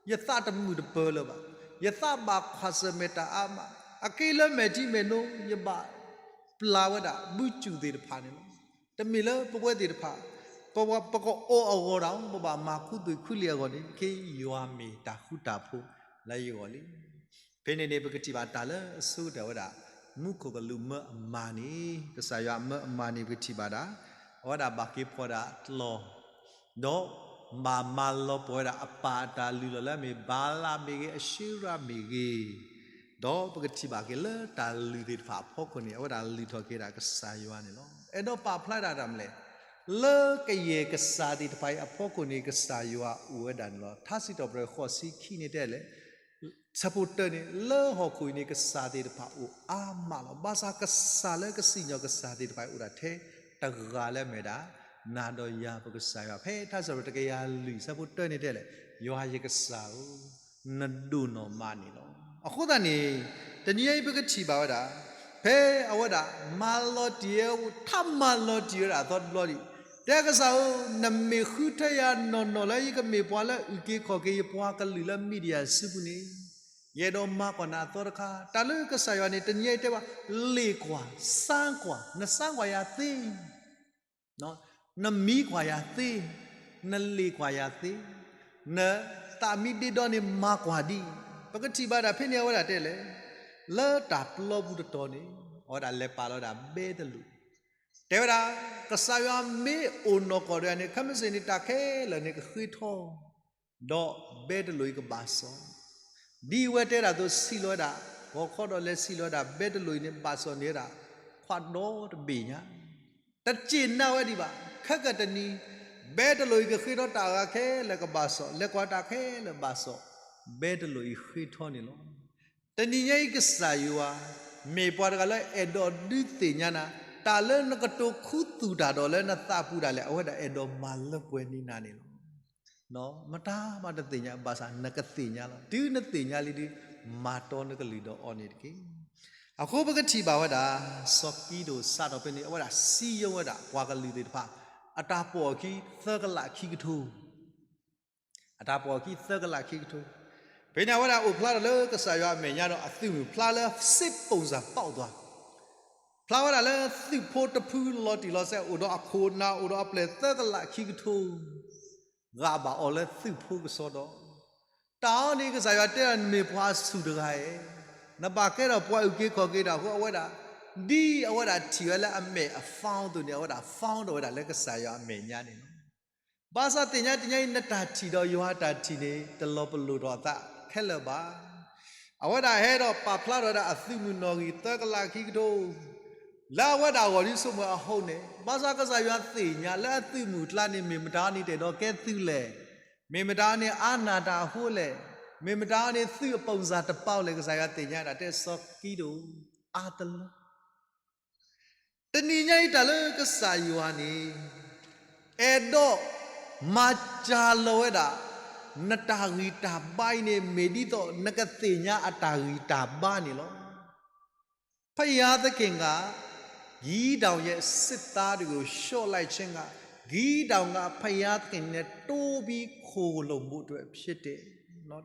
ယသးတမုာ်တပၢၤလၢၤဘၣ်, ယသးဘၣ်ကွၢ်ဆၢၣ်မဲာ်တၢ်အါမး, အက့လၢမဲာ်ထံမဲာ်နိ ယဘၣ်ပျၢ်ဝဲဒၣ်ဘုစူၣ်သ့ၣ်တဖၣ်န့ၣ်လီၤ. တမ့ၢ်လၢပဝဲသ့ၣ်တဖၣ် ပ, ပကအီၣ်အဂီၢ်ဒီး ပဘၣ်မၤခူသူၣ်ခူလံာ်အဂီၢ်န့ၣ် က့ယွၤမ့ၢ်တၢ်ဃူတၢ်ဖိးလၢယဂီၢ်လံ. ဖဲန့ၣ်န့ၣ် ပကထံၣ်ဘၣ်တၢ်လၢအဆိကတၢၢ်ဝဲဒၣ် မူခိၣ်ကလူးမၢအမၤန့ၣ်, ကစၢ်ယွၤမၢအမၤန့ၣ် ပကထံၣ်ဘၣ်ဒၣ် အဝဲဒၣ်ဘၣ်က့ၤဖီၣ်ဒၣ်ကျီၢ်, ဒီးဘၣ်မၤလီၤပှီၢ်ဝဲဒၣ်အပၢ်အတၢ်လုၢ်လီၢ်လၢအမ့ၢ်ဘၤလးမ့ၢ်ဂ့ၤ, အၡ့ရၤမ့ၢ်ဂ့ၤ, ဒီးပကထံၣ်ဘၣ်က့ၤလၢတၢ်လုၢ်သ့ၣ်တဖၣ်အဖီခိၣ်န့ၣ် အဝဲဒၣ်လုၢ်ထီၣ်က့ၤဒၣ်ကစၢ်ယွၤန့ၣ်လီၤ. အဲၣ်ဒိးပာ်ဖျါဒၣ်တၢ်မနုၤလဲၣ်, လၢကယဲၢ်ကစၢ်သ့ၣ်တဖၣ်အံၤအဖီခိၣ်န့ၣ် ကစၢ်ယွၤအိၣ်ဝဲဒၣ်န့ၣ်လီၤ. ထါစံးထီၣ်ပတြၢၤဃိးဆံခံန့ၣ်တဲလဲၣ် ဆၢဖိတၢန့ၣ် လၢဟီၣ်ခိၣ်အံၤန့ၣ် ကစၢ်သ့ၣ်တဖၣ်အိၣ်အါမးလီၤ. ဘၣ်ဆၣ်ကစၢ်လၢကစံၣ်ညီၣ်ကစၢ်သ့ၣ်တဖၣ်အံၤအိၣ်ဒၣ်ထဲတဂၤလၢအမ့ၢ်ဒၣ် နၤဒီးယၤပကစၢ်ယွၤ. ဖဲထါစံးထီၣ်ပတြၢၤတကယၤလွံၢ်ဆၢဖိတၢန့ၣ်တဲလဲၣ်, ယွၤယကစၢ်ဧၢ, နဒိၣ်နီၢ်မးန့ၣ်လီၤ. အဃိသတးန့ၣ် တနံၤအံၤပကထံၣ်ဘၣ်ဝဲဒၣ် ဖဲအဝဲဒၣ်မၤလီၤတံၢ်ဝဲ ထါမၤလီၤတံၢ်ဝဲဒၣ်အသီတဘျီဒံး, တဲကစၢ်ဧၢ, နမ့ၢ်ဃုထၢယၤနီၢ်နီၢ်လၢယကမ့ၢ်ပှၤလၢအုၣ်က့ၤခီၣ်က့ၤယပှၤကလုာ်လၢမံၤဒယၣ်စုပူၤန့ၣ်, ယအဲၣ်ဒိးမၤကွၢ်နၤအသီတခါ. တၢ်လၢကစၢ်ယွၤန့ၣ် တနံၤအံၤတဲဘၣ်, လ့ၣ်ကွၢ်, စၢကွၢ်, နစၢကွၢ်ယၤသ့ နမံကွၢ်ယၤသ့, နလ့ၣ်ကွၢ်ယၤသ့, နသးမံဒ့ဒီန့ၣ်မၤကွၢ်ဒံး. ပကထံၣ်ဘၣ်ဒၣ်ဖဲန့ၣ်အဝဲဒၣ်တဲလဲၣ်, လၢတၢ်ပျီပူၤတတီၤန့ၣ် အဝဲဒၣ်လဲၤပာ်လီၤဝဲဒၣ်ဘဲတလိာ်, တဲဝဲဒၣ် ကစၢ်ယွၤမ့ၢ်အိၣ်နီၢ်ကီၢ်ဒီးန့ၣ် ခဲမုၢ်ဆ့ၣ်န့ၣ် တၢ်ခဲလၢာ်န့ၣ်ကဃ့ထီ ဒီးဘဲတလိာ်အံၤကဘၣ်စီၣ်, ဒ်အဝဲတဲဒၣ်အသိး ဆံးလီၤဝဲဒၣ်, ဂီၤခီဒီးလဲၤဆံးလီၤဝဲဒၣ် ဘဲတလိာ်အံၤန့ၣ် ဘၣ်စီၣ်န့ၢ်ဝဲဒၣ် ခွးဒီတဘ့ၣ်ညါ, တစူၢ်နာ်ဝဲဒံးဘၣ်. ခဲကတနံၤ ဘဲတလိာ်အံၤကဃ့ထီတၢ်အဂၤခဲလၢာ်ကဘၣ်စီၣ်, လဲၤကွၢ်တၢ်ခဲလၢာ်ဘၣ်စီၣ်, ဘဲတလိာ်အံၤဃ့ထီန့ၣ်လီၤ. တနံၤညါအံၤကစၢ်ယွၤ မ့ၢ်ပှၤတဂၤလၢအဲၣ်ဒိးဒုးသ့ၣ်ညါနၤ, တၢ်လၢနကတိၤခူသူၣ်တၢ်ဒီးလၢနသးပူၤဒၣ်လဲာ် အဝဲဒၣ်အဲၣ်ဒိးမၤလၢပှဲၤန့ၢ်နၤန့ၣ်လီၤ. မတၤမးတသ့ၣ်ညါ ဘၣ်ဆၣ်နကသ့ၣ်ညါလီၤ. တုၤနသ့ၣ်ညါလံဒီး မၤတီနကလုၢ်ဒီးအီၤန့ၣ်တက့ၢ်. အဃိပကထံၣ်ဘၣ်ဝဲဒၣ် စီၤကံဒိၣ်စးထီၣ်ဖဲန့ၣ် အဝဲဒၣ်စံယိဝဲဒၣ်ပှၤကလုာ်သ့ၣ်တဖၣ် အတၢ်ပိာ်အခံသၢကလးခံကထိ အတၢ်ပိာ်အခံသၢကလးခံကထိ, ဖဲန့ၣ်အဝဲဒၣ်အိၣ်ဖျါထီၣ်လၢကစၢ်ယွၤအမဲာ်ညါဒီးအသုးမုၢ်ဖျါလၢ စစ်ပုံစံ ပေါက်သွား, ဖျါဝဲဒၣ်လၢသုးဖိတဖုလီၤတံၢ်လီၤဆဲး အိၣ်ဒီးအခိၣ်နၢ် အိၣ်ဒီးအပျဲၢ်သၢကလးခံကထိ ဂာ်ဘၣ်အီၤလၢသုးဖိကစီဒီ, တၢ်အံၤန့ၣ် ကစၢ်ယွၤတဲဒၣ် နမ့ၢ်ပှၤအဆူၣ်တဂၤဧၢ, နဘၣ်ကဲထီၣ်ပှၤအုၣ်က့ၤခီၣ်က့ၤတၢ်အဃိ အဝဲဒၣ် ဒ်အဝဲဒၣ်ထံၣ်ဝဲလၢအမဲာ်အ form အသိးန့ၣ် အဝဲဒၣ် form ထီၣ်ဝဲဒၣ်လၢကစၢ်ယွၤအမဲာ်ညါန့ၣ်လီၤ. ဘၣ်ဆၣ်သ့ၣ်ညါတနံၤအံၤ နတၢ်ထံၣ်ဒီးယွၤအတၢ်ထံၣ်န့ၣ် တလီၤပလိာ်ထီၣ်အသးခဲလၢာ်ဘၣ်. အဝဲဒၣ်ဟဲဒီးပာ်ဖျါထီၣ်ဝဲဒၣ်အသုးမုၢ်နီၣ်ဂံၢ်သၢကလးခံကထိ လၢအဝဲဒၣ်ဂီၢ်ဒ်ဆိကမိၣ်အဟိန့ၣ်, ဘၣ်ဆၣ်ကစၢ်ယွၤသ့ၣ်ညါလၢအသုးမုၢ်အကျါန့ၣ် မ့ၢ်မတၤန့ၣ် တအဲၣ်ဒိးကဲသုးလဲၣ်, မ့ၢ်မတၤန့ၣ် အါနၢ်တၢ်အဃိလဲၣ်, မ့ၢ်မတၤန့ၣ် သုးအ ပုံစံ တပေါက်လဲၣ် ကစၢ်ယွၤသ့ၣ်ညါဒၣ် တဲစီၤကံဒိၣ်အါတလၢ တနံၤညါအံၤတၢ်လၢကစၢ်ယွၤန့ၣ် အဲၣ်ဒိးမၤစၢၤလီၤဝဲဒၣ် နတၢ်ဂံၢ်တၢ်ဘါအံၤန့ၣ် မ့ၢ်ဒ်သိးနကသ့ၣ်ညါအတၢ်ဂံၢ်တၢ်ဘါန့ၣ်လီၤ. ဖယါသခ့ၣ်ဂၤ ကံးဒံယဲ စစ်သားတွေကို လျှော့လိုက်ခြင်းက ကံးဒံက ဘုရားသခင်နဲ့ တိုးပြီး ခိုလှုံဖို့အတွက် ဖြစ်တယ်.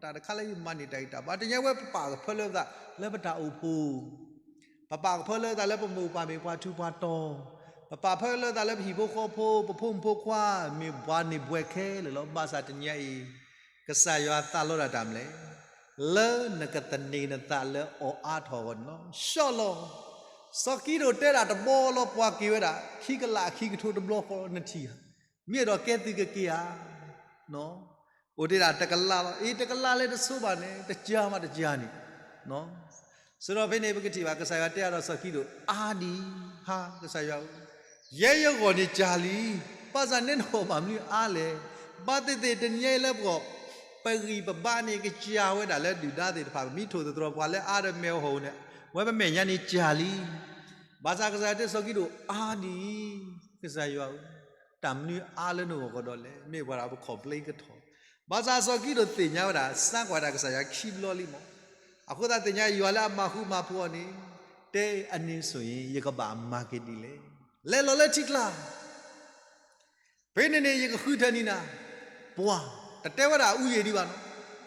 တၢ်တခါလၢယမၤန့ၢ်တၢ်ဂံၢ်တၢ်ဘါ တနံၤညါဝဲပပာ်ကဖၢလၢပသးလၢပတၢ်အိၣ်ဖှိၣ် ပပာ်ကဖၢလၢပသးလၢပမိၢ်ပၢ်မ့ၢ်ပှၤထူးပှၤတီၤ, ပပာ်ကဖၢလၢပသးလၢပဟံၣ်ဖိဃီဖိ ပဖိမုၣ်ဖိခွါ မ့ၢ်ပှၤန့ၢ်ဘှဲခဲလၢာ်လီၤ. ဘၣ်ဆၣ်တနံၤညါအံၤ ကစၢ်ယွၤသးလီတၢ်တၢ်မနုၤလဲၣ်, လၢနကသန့ၤနသးလၢအီၤအါထီၣ်အဂီၢ်န့ၣ်လီၤ. လျှော့လီၤ. စီၤကံဒိၣ်တဲဒၣ်တဘျီလီၤ ပှၤက့ၤဝဲဒၣ် ခံကလးခံကထိတဘျီဃီနထံၣ်ဧါ, မ့ၢ်အဲၣ်ဒိးကဲသုးကက့ၤဧါ. အိၣ်တ့ၢ်ဒၣ်တကလးလီၤ. အ့ တကလးလၢတဆိဘၣ်န့ၣ် တကၢမးတကၢန့ၣ် စ့ၢ်ကီးဖဲန့ၣ် ပကထံၣ်ဘၣ် ကစၢ်ယွၤတဲအါဒီးစီၤကံဒိၣ် အါဒံးဧါ ကစၢ်ယွၤဧၢ, ယဲယဂီၢ်န့ၣ်စှၤလံ, ဘၣ်ဆၣ်နဲနဂီၢ်ဘၣ်မနုၤအါလဲၣ်. ဘၣ်သ့ၣ်သ့ၣ်တနံၤညါအံၤလၢပဂီၢ် ပဂံၢ်ပဘါန့ၣ် ကစှၤဝဲဒၣ်လၢဒုၣ်ဒါသ့ၣ်တဖၣ် ပမ့ၢ်ထိၣ်သတြီၤပှၤလၢအါဒီးမဲာ်ဟီၣ်န့ၣ် ဝဲပမဲာ်ညါန့ၣ်စှၤလံ. ဘၣ်ဆၣ်ကစၢ်ယွၤတဲစီၤကံဒိၣ် အါဒံးဧါ ကစၢ်ယွၤဧၢ, တၢ်မနုၤအါလၢနဂီၢ်ကဒီးလဲၣ်. မ့ၢ်ပှၤဒၣ်ပ complain ကထီၣ်, ဘၣ်ဆၣ်စီၤကံဒိၣ်သ့ၣ်ညါဝဲဒၣ် စၢကွၢ်ဒၣ်ကစၢ်ယွၤခံဘျီလံမး. အဃိသတးသ့ၣ်ညါယွၤလၢအမၤဃူမၤဖိးအီၤန့ၣ် တဲအန့ၣ်ဆိၣ်အံၤ ယကဘၣ်မၤက့ၤဒ်လဲၣ်. လဲၤလီၤလၢထံကျါ ဖဲန့ၣ်န့ၣ် ယကဃုထၢန့ၢ်နၤ ပှၤ, တတဲဝဲဒၣ်အူယံာ်ဒံးဘၣ်နီ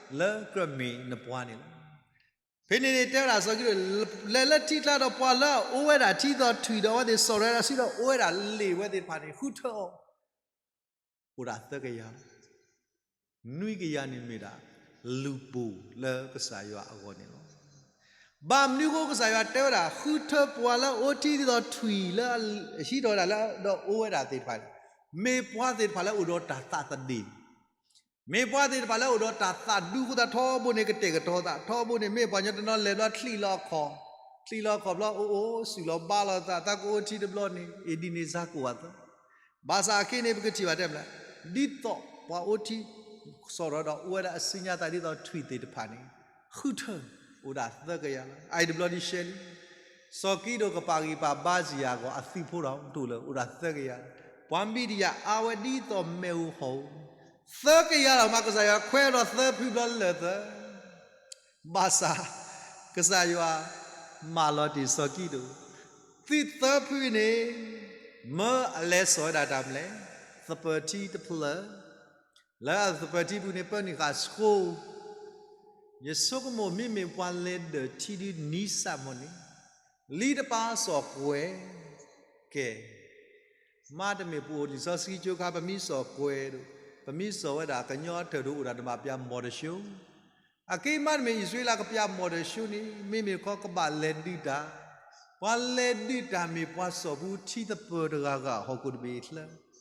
ၤ, လၢကြၢးမ့ၢ်နပှၤန့ၣ်လီၤ. ဖဲန့ၣ်န့ၣ် တဲဝဲဒၣ်စီၤကံဒိၣ် လဲၤလၢထံကျါဒီးပှၤလၢအအိၣ်ဝဲဒၣ်ထံဒီးထွံၣ်ဒီး အဝဲသ့ၣ်စီၤရၤဒၣ်ဆူဒီးအိၣ်ဝဲဒၣ်လ့ၣ်ဝဲသ့ၣ်တဖၣ်န့ၣ် ဃုထၢအီၤ, အိၣ်ဒၣ်သၢကယၤလီၤ. နွံကယၤန့ၣ်မ့ၢ်ဒၣ် လူၤပိာ်လၢကစၢ်ယွၤအဂီၢ်န့ၣ်လီၤ. ဘၣ်မနုၤအဃိကစၢ်ယွၤတဲဝဲဒၣ် ဃုထၢပှၤလၢအအိၣ်ထံဒ်သိးထွံၣ်လၢအဟံးထီၣ်ဝဲဒၣ်လၢဒီးအိၣ်ဝဲဒၣ်သ့ၣ်တဖၣ်န့ၣ်, မ့ၢ်ပှၤသ့ၣ်တဖၣ်လၢအိၣ်ဒီးတၢ်သးသဒ့ၣ်, မ့ၢ်ပှၤသ့ၣ်တဖၣ်လၢအိၣ်ဒီးတၢ်သးဒူအဃိသတး ထီဘိန့ၣ်ကတဲာ်ကတီၤသး, ထီဘိန့ၣ် မ့ၢ်ပှၤကညီတနီၤလဲၤဘျီချံးလီၤအခီၣ်, ချံးလီၤအခီၣ်ဘျီ အိၣ်အိၣ်စုၣ်လီၤဘါလီၤသး, တၢ်ကအိၣ်ထံတဘျီန့ၣ် အ့ၣ်ဒံးန့ၣ်စၢ်ကိၣ်အသး ဘၣ်ဆၣ်အခဲအံၤန့ၣ် ပကထံၣ်ဘၣ်တဲမလဲၣ်, ဒ်သိးပှၤအိၣ်ထံ စးထီၣ်ဒီးအိၣ်ဝဲဒၣ်အစုညါသးဒ်သိးထွံၣ်သ့ၣ်တဖၣ်န့ၣ်, ဃုထၢ အိၣ်ဒၣ်သၢကယၤလီၤ. အအံၤတဘျီဒ်ရှဲလံ, စီၤကံဒိၣ်ကပာ်ဂံၢ်ပာ်ဘါစံယၤအဂီၢ် အသုးဖိဒီးတအိၣ်လၢၤ အိၣ်ဒၣ်သၢကယၤ, ပှၤမံၤဒယၣ်အါဝဲဒ်သိးမ့ၣ်အူဟီၣ်အူ, သၢကယၤလီၤမး ကစၢ်ယွၤခွဲးဒီးသၢဖုဘျီလၢာ်သၢ ဘၣ်ဆၣ် ကစၢ်ယွၤမၤလီၤတ့ၢ်စီၤကံဒိၣ်, သုးသၢဖုန့ၣ် မၢအလဲၤစိာ်ဝဲဒၣ်တၢ်မလဲၣ်, သပၢၤထံတဖျၢၣ်, လၢအသပၢၤထံပူၤန့ၣ် ပၢနုာ်ဃာ်ဆှိ, ယဆိကမိၣ်မ့မ့ၢ်ပှၤလဲၤဒၢၣ်ထံဒုးနံၣ်စၢ်မီၢ်န့ၣ်, လံတပၢ်စိာ်ကွဲၤ, ကဲ မ့တမ့ၢ်ပအိၣ်လံာ်စီဆှံကၠိခါ ပမ့ၢ်စိာ်ကွဲၤဒီး ပမ့ၢ်စိာ်ဝဲဒၣ်ကညီအထၢၣ်ဒိၣ်အိၣ်ဒၣ်တဘၣ်ပျၢ်မီၢ်တၡိ, အက့မ့တမ့ၢ်အံၣ်စရ့လးကပျၢ်မီၢ်တၡိန့ၣ် မ့မ့ၢ်ခီကဘၣ်လဲၤဒုးတၢ်, ပှၤလဲၤဒုးတၢ်မ့ၢ်ပှၤစိာ်ဖုထံသပၢၤတဂၤဂၤဟီၣ်ခိၣ်တဘ့ၣ်ချၢ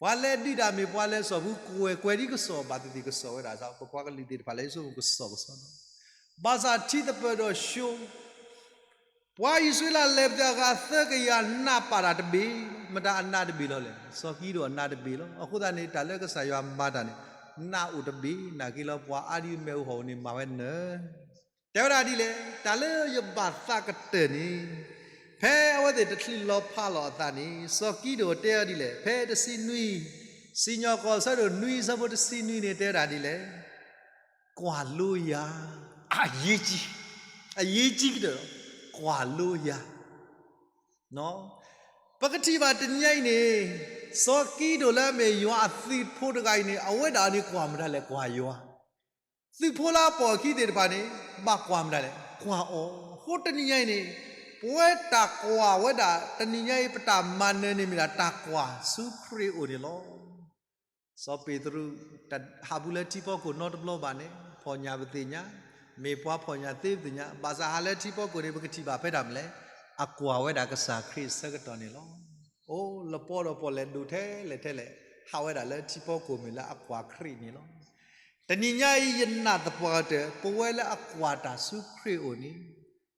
ပှၤလဲၤဒုးတၢ်မ့ၢ်ပှၤလဲၤစိာ်ဖုကွဲၤကွဲၤဒ်ကစီၣ်ဘၣ်သ့ၣ်သ့ၣ်ကစီၣ်ဝဲဒၣ် ပပှၤကလုာ်သ့ၣ်တဖၣ်လၢယဆိကမိၣ်ကစီၣ်ကစီၣ်ဒီး ဘၣ်ဆၣ်ထံသပၢၤဒီးၡိ ပှၤအံၣ်စရ့လးလဲၤပသးဂၤသၢကယၤနးပာ်တၢ်တဘ့ၣ်, မတၤအနးတဘ့ၣ်လီၤလဲၣ်, စီၤကံဒိၣ်အနးတဘ့ၣ်လီၤ. အဃိသတးန့ၣ် တၢ်လၢကစၢ်ယွၤမၤတၢ်န့ၣ် နးအိၣ်တဘ့ၣ်, နာ်က့လီၤပှၤအါဒ်မ့ၣ်အူဟီၣ်အူန့ၣ်မၤဝဲနၢၤ တဲဝဲဒၣ်ဒ်လဲၣ်, တၢ်လၢယဘၣ်သးကတၢၢ်န့ၣ်, ဖဲအဝဲသ့ၣ်တချုးလီၤဖးလီၤအသးန့ၣ် စီၤကံဒိၣ်တဲဝဲဒ်လဲၣ်, ဖဲတဆံနွံ, စံၣ်ညီၣ်ကွီၢ်ဆၢဒိၣ်နွံဆၢဖိတဆံနွံန့ၣ် တဲဝဲဒၣ်ဒ်လဲၣ်, ကွၢ်လိယၤ, အရေးကြီး, အရေးကြီးကတၢၢ်, ကွၢ်လိယၤ ပကထံၣ်ဘၣ်တနံၤညါအံၤန့ၣ်, စီၤကံဒိၣ်လၢအမ့ၢ်ယွၤအသုးဖိတဂၤအံၤန့ၣ် အဝဲဒၣ်န့ၣ်ကွၢ်မတၤလဲၣ်, ကွၢ်ယွၤ, သုးဖိလၢအပိာ်အခံသ့ၣ်တဖၣ်န့ၣ် ဘၣ်ကွၢ်မတၤလဲၣ်, ကွၢ်အီၤ, အဃိတနံၤညါအံၤန့ၣ်, ပဝဲတၢ်ကွၢ်ဝဲဒၣ် တနံၤညါအံၤ ပတၢ်မၤနၢၤန့ၣ်မ့ၢ်ဒၣ်တၢ်ကွၢ်ဆူခရံာ်အိၣ်န့ၣ်လီၤ. စီၤပ့းတရူး တဟးဘူးလၢထံဖီခိၣ်နီတဘျီဘၣ်န့ၣ် ဖီၣ်ညၣ်ပသ့ၣ်ညါ, မ့ၢ်ပှၤဖီၣ်ညၣ်သ့ပသ့ၣ်ညါ, ဘၣ်ဆၣ်ဟးလၢထံဖီခိၣ်န့ၣ် ပကထံၣ်ဘၣ်ဖဲဒၣ်မလဲၣ်, အကွၢ်ဝဲဒၣ်ကစၢ်ခရံာ်အဆၢကတီၢ်န့ၣ်လီၤ. အိၣ်လၢပီဒီးပီၣ်လဲၣ်ဒိၣ်ထဲလဲၣ်ထဲလဲၣ်, ဟးဝဲဒၣ်လၢထံဖီခိၣ်မ့ၢ်လၢအကွၢ်ခရံာ်န့ၣ်လီၤ. တနံၤညါအံၤယနာ်သပှၢ်ကတၢၢ် ပဝဲလၢအကွၢ်တၢ်ဆူခရံာ်အိၣ်န့ၣ်,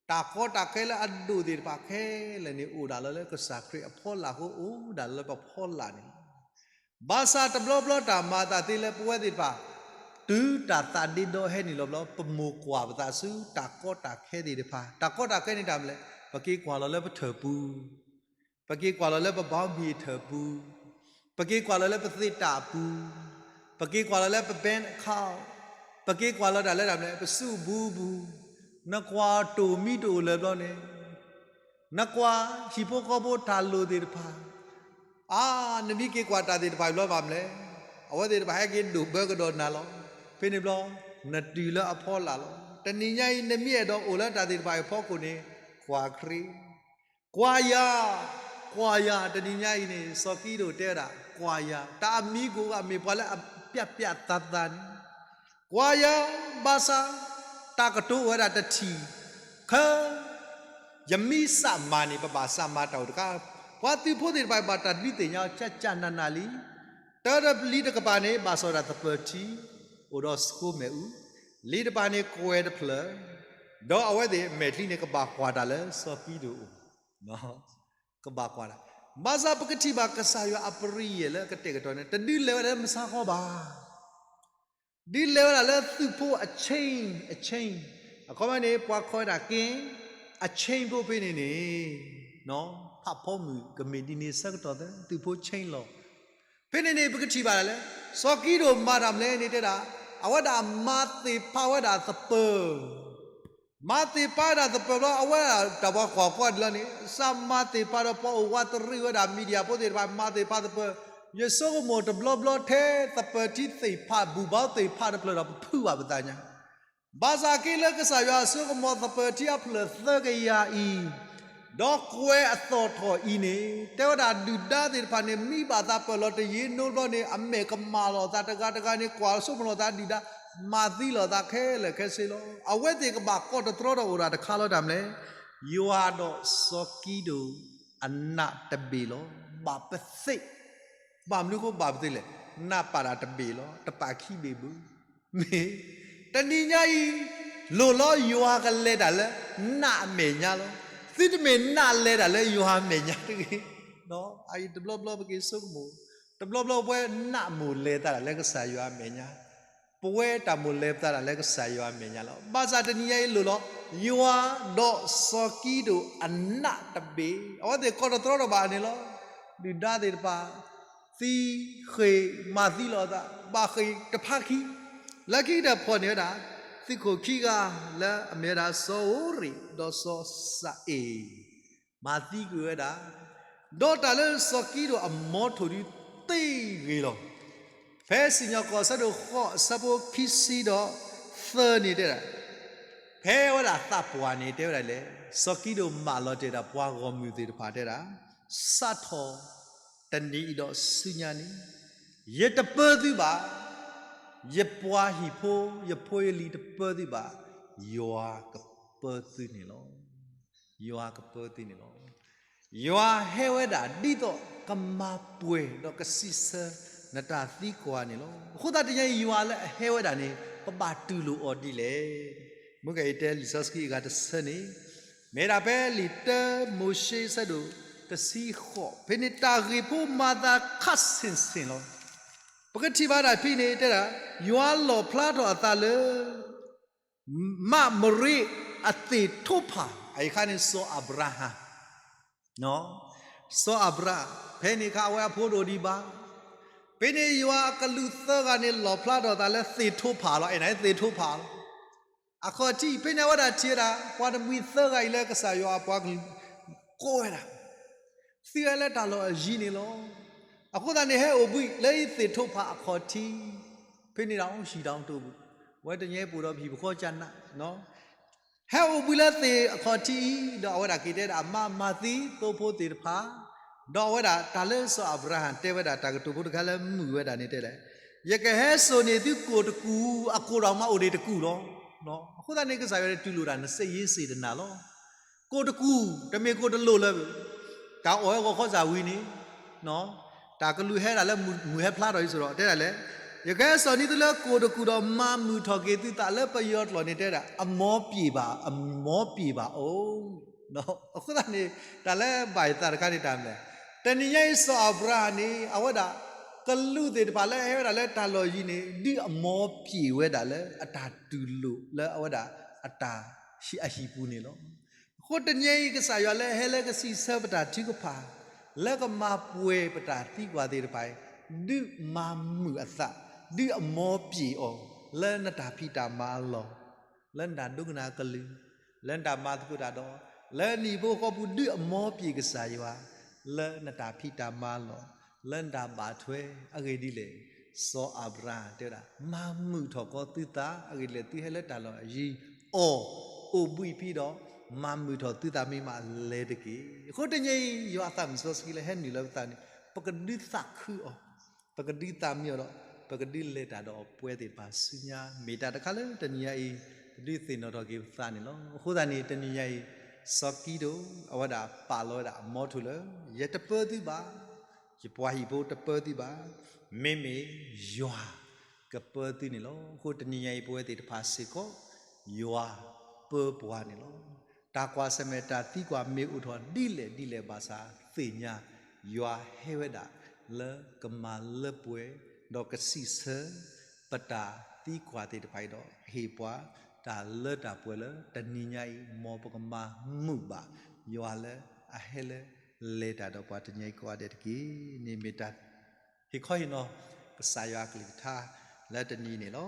တၢ်ကီတၢ်ခဲလၢအဒိၣ်သ့ၣ်တဖၣ်ခဲလၢာ်န့ၣ် အိၣ်ဒၣ်လၢလၢကစၢ်ခရံာ်အဖီလာ်အဃိအိၣ်ဒၣ်လၢပဖီလာ်န့ၣ်လီၤ. ဘၣ်ဆၣ်တဘျီဘျီတၢ်မၤအသးသ့လၢပဝဲသ့ၣ်တဖၣ်, တုၤတၢ်သးဒ့ဒီဟဲနုာ်လီၤဘျီ ပမိၢ်ကွၢ်ပသးဆူတၢ်ကီတၢ်ခဲသ့ၣ်တဖၣ်, တၢ်ကီတၢ်ခဲန့ၣ်တၢ်မနုၤလဲၣ်, ပက့ၤကွၢ်လီၤလၢပထၢၣ်ပူၤ ပက့ၤကွၢ်လီၤလၢပဘီမံၤထၢၣ်ပူၤ, ပက့ၤကွၢ်လီၤလၢပသ့တၢ်အပူၤ, ပက့ၤကွၢ်လီၤလၢပ bank account, ပက့ၤကွၢ်လီၤတၢ်လၢတၢ်မနုၤလဲၣ် ပစုပူၤပူၤ, နကွၢ်တိၢ်မံတိၢ်လၢာ်ဘျီန့ၣ်, နကွၢ်ဟံၣ်ဖိဃီဖိတၢ်လိၣ်သ့ၣ်တဖၣ်, အါ, နမ့ၢ်က့ၤကွၢ်တၢ်သ့ၣ်တဖၣ်ဘျီဘၣ်မနုၤလဲၣ်, အဝဲသ့ၣ်တဖၣ်ဟဲက့ၤဒိၣ်ဘၢကဒီးနၤလီၤ. ဖဲန့ၣ်ဘျီ, နတုၤလၢအဖီလာ်လီၤ. တနံၤညါအံၤ နမ့ၢ်အဲၣ်ဒိးအိၣ်လၢတၢ်သ့ၣ်တဖၣ်အံၤအဖီခိၣ်န့ၣ်, ကွၢ်ခရံာ် ကွၢ်ယၤ, ကွၢ်ယၤ, တနံၤညါအံၤန့ၣ် စီၤကံဒိၣ်တဲဝဲဒၣ် ကွၢ်ယၤ, တၢ်အမံၤကိးဂၤ မ့ၢ်ပှၤလၢအပျၢ်ပျၢ်သးသးန့ၣ်, ကွၢ်ယၤ, ဘၣ်ဆၣ် တၢ်ကတိၤအိၣ်ဝဲဒၣ်တထံၣ်, ခဲ ယမ့ၢ်စးမၤန့ၣ် ပဘၣ်စးမၤတၢ်အိၣ်တခါ, ပှၤသုးဖိသ့ၣ်တဖၣ်ဘၣ်တၢ်ဒုးသ့ၣ်ညါအီၤ ကၠၢ်ကၠၢ်နးနးလံ. တၢ်တလံၤတကပၤန့ၣ် ဘၣ်စီၣ်ဒၣ်သပၢၤထံ, အိၣ်ဒီးဆှိမဲာ်အူ, လံၤတပၤန့ၣ်ကွဲၤတဖျၢၣ်, ဒီးအဝဲသ့ၣ်မဲာ်ချံန့ၣ် ကဘၣ်ကွၢ်တၢ်လၢစီၤကံဒိၣ်အအိၣ်, ကဘၣ်ကွၢ်တၢ်, ဘၣ်ဆၣ်ပကထံၣ်ဘၣ်ကစၢ်ယွၤအပရံယဲၢ်လၢကတဲာ်ကတီၤန့ၣ် တဒုးလဲၤဝဲဒၣ်လၢမုၢ်ဆါခီဘၣ် ဒ်လဲၤဝဲဒၣ်လၢသုးဖိအ chain, အ chain, အခီပညီန့ၣ် ပှၤခီဝဲဒၣ်က့ အ chain ဖိဖဲန့ၣ်န့ၣ်, ဖးဖီမုၢ်ကမ့ၢ်ဒ်န့ၣ်ဆၢကတီၢ်သၢ သုးဖိ chain လီၤ. ဖဲန့ၣ်န့ၣ် ပကထံၣ်ဘၣ်ဒၣ်လဲာ်, စီၤကံဒိၣ်မၤတၢ်မနုၤလဲၣ်န့ၣ်တဲဒၣ်, အဝဲဒၣ်မၤသ့ၣ်ဖးဝဲဒၣ်သပၢၤ မၤသ့ၣ်ဖးဝဲဒၣ်သပၢၤဘျီ အဝဲဒၣ်တၢ်ပှၤကွၢ်ကွၢ်ဒ်လဲၣ်န့ၣ် စးမၤသ့ၣ်ဖးဒီးပှၤအိၣ်ဝးတရံးဝဲဒၣ် media ဖိသ့ၣ်တဖၣ် မၤသ့ၣ်ဖးသပၢၤ, ယဆိကမိၣ်တဘျီဘျီထဲသပၢၤထံသ့ၣ်ဖး ဘူၣ်ဘီသ့ၣ်ဖးတဖျၢၣ်ဒီး ပဖုးဘၣ်ပသးညါ ဘၣ်ဆၣ်က့လၢကစၢ်ယွၤအစိကမီၤသပၢၤထံအဖျၢၣ်သၢကယၤအံၤ, ဒီးကွဲၤအသီၣ်ထီၣ်အံၤန့ၣ် တဲဝဲဒၣ်ဒုၣ်ဒါသ့ၣ်တဖၣ်န့ၣ် မံဘၣ်သးပၢၢ်လီၤတယံာ်နိဘျီန့ၣ် အမဲာ်ကမၣ်လီၤသးတဂၤတဂၤန့ၣ် ကွၢ်ဆိကမိၣ်လီၤသးဒုၣ်ဒါ မၤသံလီၤသးခဲလၢာ်ခဲဆ့လီၤ. အဝဲသ့ၣ်ကဘၣ်ကိးတတြီဒီးအိၣ်ဒၣ်တခါလီၤ တၢ်မနုၤလဲၣ်, ယွၤဒီးစီၤကံဒိၣ်အနးတဘ့ၣ်လီၤ. ဘၣ်ပသ့ၣ်, ဘၣ်မနုၤအဃိဘၣ်ပသ့ၣ်လဲၣ်, နးပာ်တၢ်တဘ့ၣ်လီၤ, တပာ်ခံဘ့ၣ်ဘၣ်. မ့ၢ်တနံၤညါအံၤ လိၣ်လီၤယွၤကလဲၤတၢ်လၢနးအမဲာ်ညါလီၤ. သုတမ့ၢ်နးလဲၤတၢ်လၢယွၤအမဲာ်ညါတဂ့ၤ. အအံၤတဘျီဘျီပက့ၤဆိကမိၣ်, တဘျီဘျီပဝဲနးမိၣ်လဲၤတၢ်လၢကစၢ်ယွၤအမဲာ်ညါ, ပဝဲတၢ်မိၣ်လဲၤပသးတၢ်လၢကစၢ်ယွၤအမဲာ်ညါလီၤ. ဘၣ်ဆၣ်တနံၤညါအံၤလိၣ်လီၤ ယွၤဒီးစီၤကံဒိၣ်အနးတဘ့ၣ်, အဝဲသ့ၣ်ကိးတတြီဒီးဘၣ်န့ၣ်လီၤ. ဒုၣ်ဒါသ့ၣ်တဖၣ် သံဃ့ၢ်မၤသံလီၤအသး ဘၣ်ဃ့ၢ်တဖါခံ, လၢခံကတၢၢ်ဖီၣ်န့ၢ်ဝဲဒၣ် သုးခိၣ်ခံဂၤလၢအမ့ၢ်ဝဲဒၣ်စီၤဧိရ့ၣ် ဒီးစီၤစၤအ့ၣ် မၤသံကွံာ်ဝဲဒၣ်, ဒီးတၢ်လၢစီၤကံဒိၣ်အမီထိၣ်ဒုးသ့ဂ့ၤလီၤ. ဖဲစံၣ်ညီၣ်ကွီၢ်အဆၢဒိၣ်ဃိးအဆၢဖိခံဆံဒီးသၢန့ၣ်တဲဒၣ်, ဖဲဝဲဒၣ်သးပှၢ်န့ၣ်တဲဝဲဒၣ်လဲၣ်, စီၤကံဒိၣ်မၢလီၤတဲာ်ဒၣ်ပှၤဂီၢ်မုၢ်သ့ၣ်တဖၣ်တဲဒၣ်, စးထီၣ်တနံၤအံၤဒီးဆူညါန့ၣ်, ယတပၢသုဘၣ်, ယပှၤဟံၣ်ဖိ ယဖိယလံၤတပၢသုဘၣ်, ယွၤကပၢသုန့ၣ်လီၤ. ယွၤကပၢသုန့ၣ်လီၤ. ယွၤဟဲဝဲဒၣ်ဒ်သိးကမၤပှဲၤဒီးကစံးဆၢနတၢ်သံကွၢ်န့ၣ်လီၤ. အဃိသတးတနံၤညါအံၤယွၤလၢအဟဲဝဲဒၣ်န့ၣ် ပဘၣ်တူၢ်လိာ်အီၤဒ်လဲၣ်. မ့ၢ်ကဲအံၤတဲလံာ်စီဆှံအဂၤတဆၢန့ၣ်, မ့ၢ်ဒၣ်ဖဲလံာ်တၢမိၤၡ့ဆၢဒိၣ်တဆံဃိး, ဖဲန့ၣ်တၢ်ဂ့ၢ်ဖိမၤသးခါဆ့ၣ်ဆ့ၣ်လီၤ. ပကထံၣ်ဘၣ်တၢ်ဖဲန့ၣ်တဲဒၣ်, ယွၤလီၣ်ဖျါထီၣ်အသးလၢ မးမရ့အသ့ၣ်ထိဖး, အအံၤခါန့ၣ်စီၤအၤဘြၤဟၣ်, စီၤအၤဘြၤဟၣ် ဖဲန့ၣ်အခါအဝဲအဖိတအိၣ်ဒံးဘၣ်. ဖဲန့ၣ်ယွၤအကလူးသၢဂၤန့ၣ် လီၣ်ဖျါထီၣ်သးလၢသ့ၣ်ထိဖးလီၤ. အဲၣ်နၤသ့ၣ်ထိဖးလီၤ. အခီၣ်ထံး ဖဲန့ၣ်အဝဲဒၣ်ထံၣ်ဝဲဒၣ် ပှၤတမှံၤသၢဂၤအံၤလၢကစၢ်ယွၤအပှၤကလုာ် ကိးဝဲဒၣ် သုဟဲလၢတၢ်လီၢ်အယံၤန့ၣ်လီၤ. အဃိသတးန့ၣ် ဟဲအိၣ်ဘှံးလၢအံၤသ့ၣ်ထိဖးအခီၣ်ထံး, ဖဲန့ၣ်တၢ်အိၣ်ဟံၣ်တၢ်အိၣ်တအိၣ်ဘှံး, အဝဲတညဲပှိၢ်ဒီးပဟံၣ်ပဃီကနး, ဟဲအိၣ်ဘှံးလၢသ့ၣ်အခီၣ်ထံးအံၤ ဒီးအဝဲဒၣ်က့ၤတဲဒၣ်အမါမၤသံသိဖိသ့ၣ်တဖၣ်, ဒီးအဝဲဒၣ်တၢ်လၢစီၤအၤဘြၤဟၣ်တဲဝဲဒၣ်တၢ်ကတိၤဖိတခါလၢမုာ်ဝဲဒၣ်န့ၣ်တဲလဲၣ်, ယကဟဲစိာ်န့ၢ်သုကိၣ်တကူၣ်အကိၣ်ဒီးမၤအိၣ်ဒံးတကူၣ်လီၤ. အဃိသတးန့ၣ် ကစၢ်ယွၤန့ၣ်တူၢ်လိာ်တၢ်နစ့ယ့စ့ၣ်တနၤလီၤ. ကိၣ်တကူၣ် တမ့ၢ်ကိၣ်တလိၣ်လၢ တၢ်အီၣ်ဝဲဂီၤခီစၢ်ဝံၤန့ၣ်, တၢ်ကလူးဟဲဒၣ်လၢမုၢ်ဟဲဖျါထီၣ်အံၤစ့ၢ်ဒီး တဲဒၣ်လဲၣ်, ယကဟဲစိာ်န့ၢ်သုလၢကိၣ်တကူၣ်ဒီးမၤမုာ်ထီၣ်က့ၤသုသးလၢပယီၤကျိာ်န့ၣ်တဲဒၣ် အမောပြေပါ, အမောပြေပါအိၣ်. အဃိသတးန့ၣ် တၢ်လၢဘၣ်ယသးတခါန့ၣ်တၢ်မနုၤလဲၣ်, တနံၤညါအံၤစီၤအၤဘြၤဟၣ်န့ၣ် အဝဲဒၣ် ကလူးသ့ၣ်တဖၣ်လၢအဟဲဝဲဒၣ်လၢတၢ်လီၢ်ယံၤန့ၣ် ဒုးအမောပြေဝဲဒၣ်လၢအတၢ်တူၢ်လိာ်လၢအဝဲဒၣ်အတၢ်ဟံၣ်အဟံၣ်ပူၤန့ၣ်လီၤ. အဃိတနံၤအံၤ ကစၢ်ယွၤလၢအဟဲလၢကစံးဆၢပတၢ်ထုကဖၣ် လၢကမၤပှဲၤပတၢ်သံကွၢ်သ့ၣ်တဖၣ်အံၤ ဒုးမၤမုာ်အသး, ဒုးအမောပြေအီၤ လၢနတၢ်ဖံးတၢ်မၤလီၢ်, လၢနတၢ်ဒိကနၣ်အကလုၢ်, လၢနတၢ်မၤသကိးတၢ်ဒီး, လၢနဟံၣ်ဖိဃီဖိ ဒုးအမောပြေကစၢ်ယွၤ လၢနတၢ်ဖံးတၢ်မၤလီၢ်, လၢနတၢ်ဘၣ်ထွဲအဂ့ၢ်ဒ်လဲၣ်. စီၤအၤဘြၤဟၣ်တဲဝဲဒၣ် မၤမုာ်ထီၣ်ကီသုသးအဂ့ၢ်ဒ်လဲၣ် သုဟဲလၢတၢ်လီၢ်အယံၤအီၣ်အိၣ်ဘှံးဖံဒီး မၤမုာ်ထီၣ်သုသးမ့ၢ်မးလဲၤတက့ၢ်. အဃိတနံၤအံၤ ယွၤအသးမုၢ်စီဆှံလၢဟဲနုာ်လီၤပသးန့ၣ် ပကဒုးသးခုအီၤ, ပကဒုးသးမံအီၤဒီး ပကဒုးလဲၤတၢ်ဒီးအပှဲၤသ့ၣ်တဖၣ်ဆူညါ မ့ၢ်တၢ်တခါလၢတနံၤညါအံၤ ပဒုးသ့ၣ်နီၣ်ထီၣ်က့ၤပသးန့ၣ်လီၤ. အဃိသတးန့ၣ် တနံၤညါအံၤ စီၤကံဒိၣ် အဝဲဒၣ်ပာ်လီၤဝဲဒၣ်အမောထိၣ်လၢ ယတပၢသုဘၣ်, ယပှၤဟံၣ်ဖိတပၢသုဘၣ်, မ့မ့ၢ်ယွၤကပၢသုန့ၣ်လီၤ. အဃိတနံၤညါအံၤ ပဝဲသ့ၣ်တဖၣ်စ့ၢ်ကီး ယွၤပၢပှၤန့ၣ်လီၤ. တၢ်ကွၢ်ဆၢၣ်မဲာ်တၢ်သံကွၢ်မ့ၢ်အိၣ်ထီၣ်ဒ်လဲၣ်ဒ်လဲၣ်ဘၣ်ဆၣ်သ့ၣ်ညါ ယွၤဟဲဝဲဒၣ်လၢကမၤလၢပှဲၤ ဒီးကစံးဆၢ ပတၢ်သံကွၢ်သ့ၣ်တဖၣ်အံၤဒီး ဟ့ၣ်ပှၤတၢ်လၢတၢ်ပှဲၤလၢတနံၤညါအံၤ မ်ပကမၤမုာ်ဘၣ် ယွၤလၢအဟဲလၢလဲၤတၢ်ဒီးပှၤတနံၤအံၤကိးဂၤဒဲးတက့ၢ်. န့ၣ်မ့ၢ်တၢ်ဟ့ၣ်ခီဟ့ၣ်နီၤ ကစၢ်ယွၤအကလုၢ်ကထါလၢတနံၤန့ၣ်လီၤ.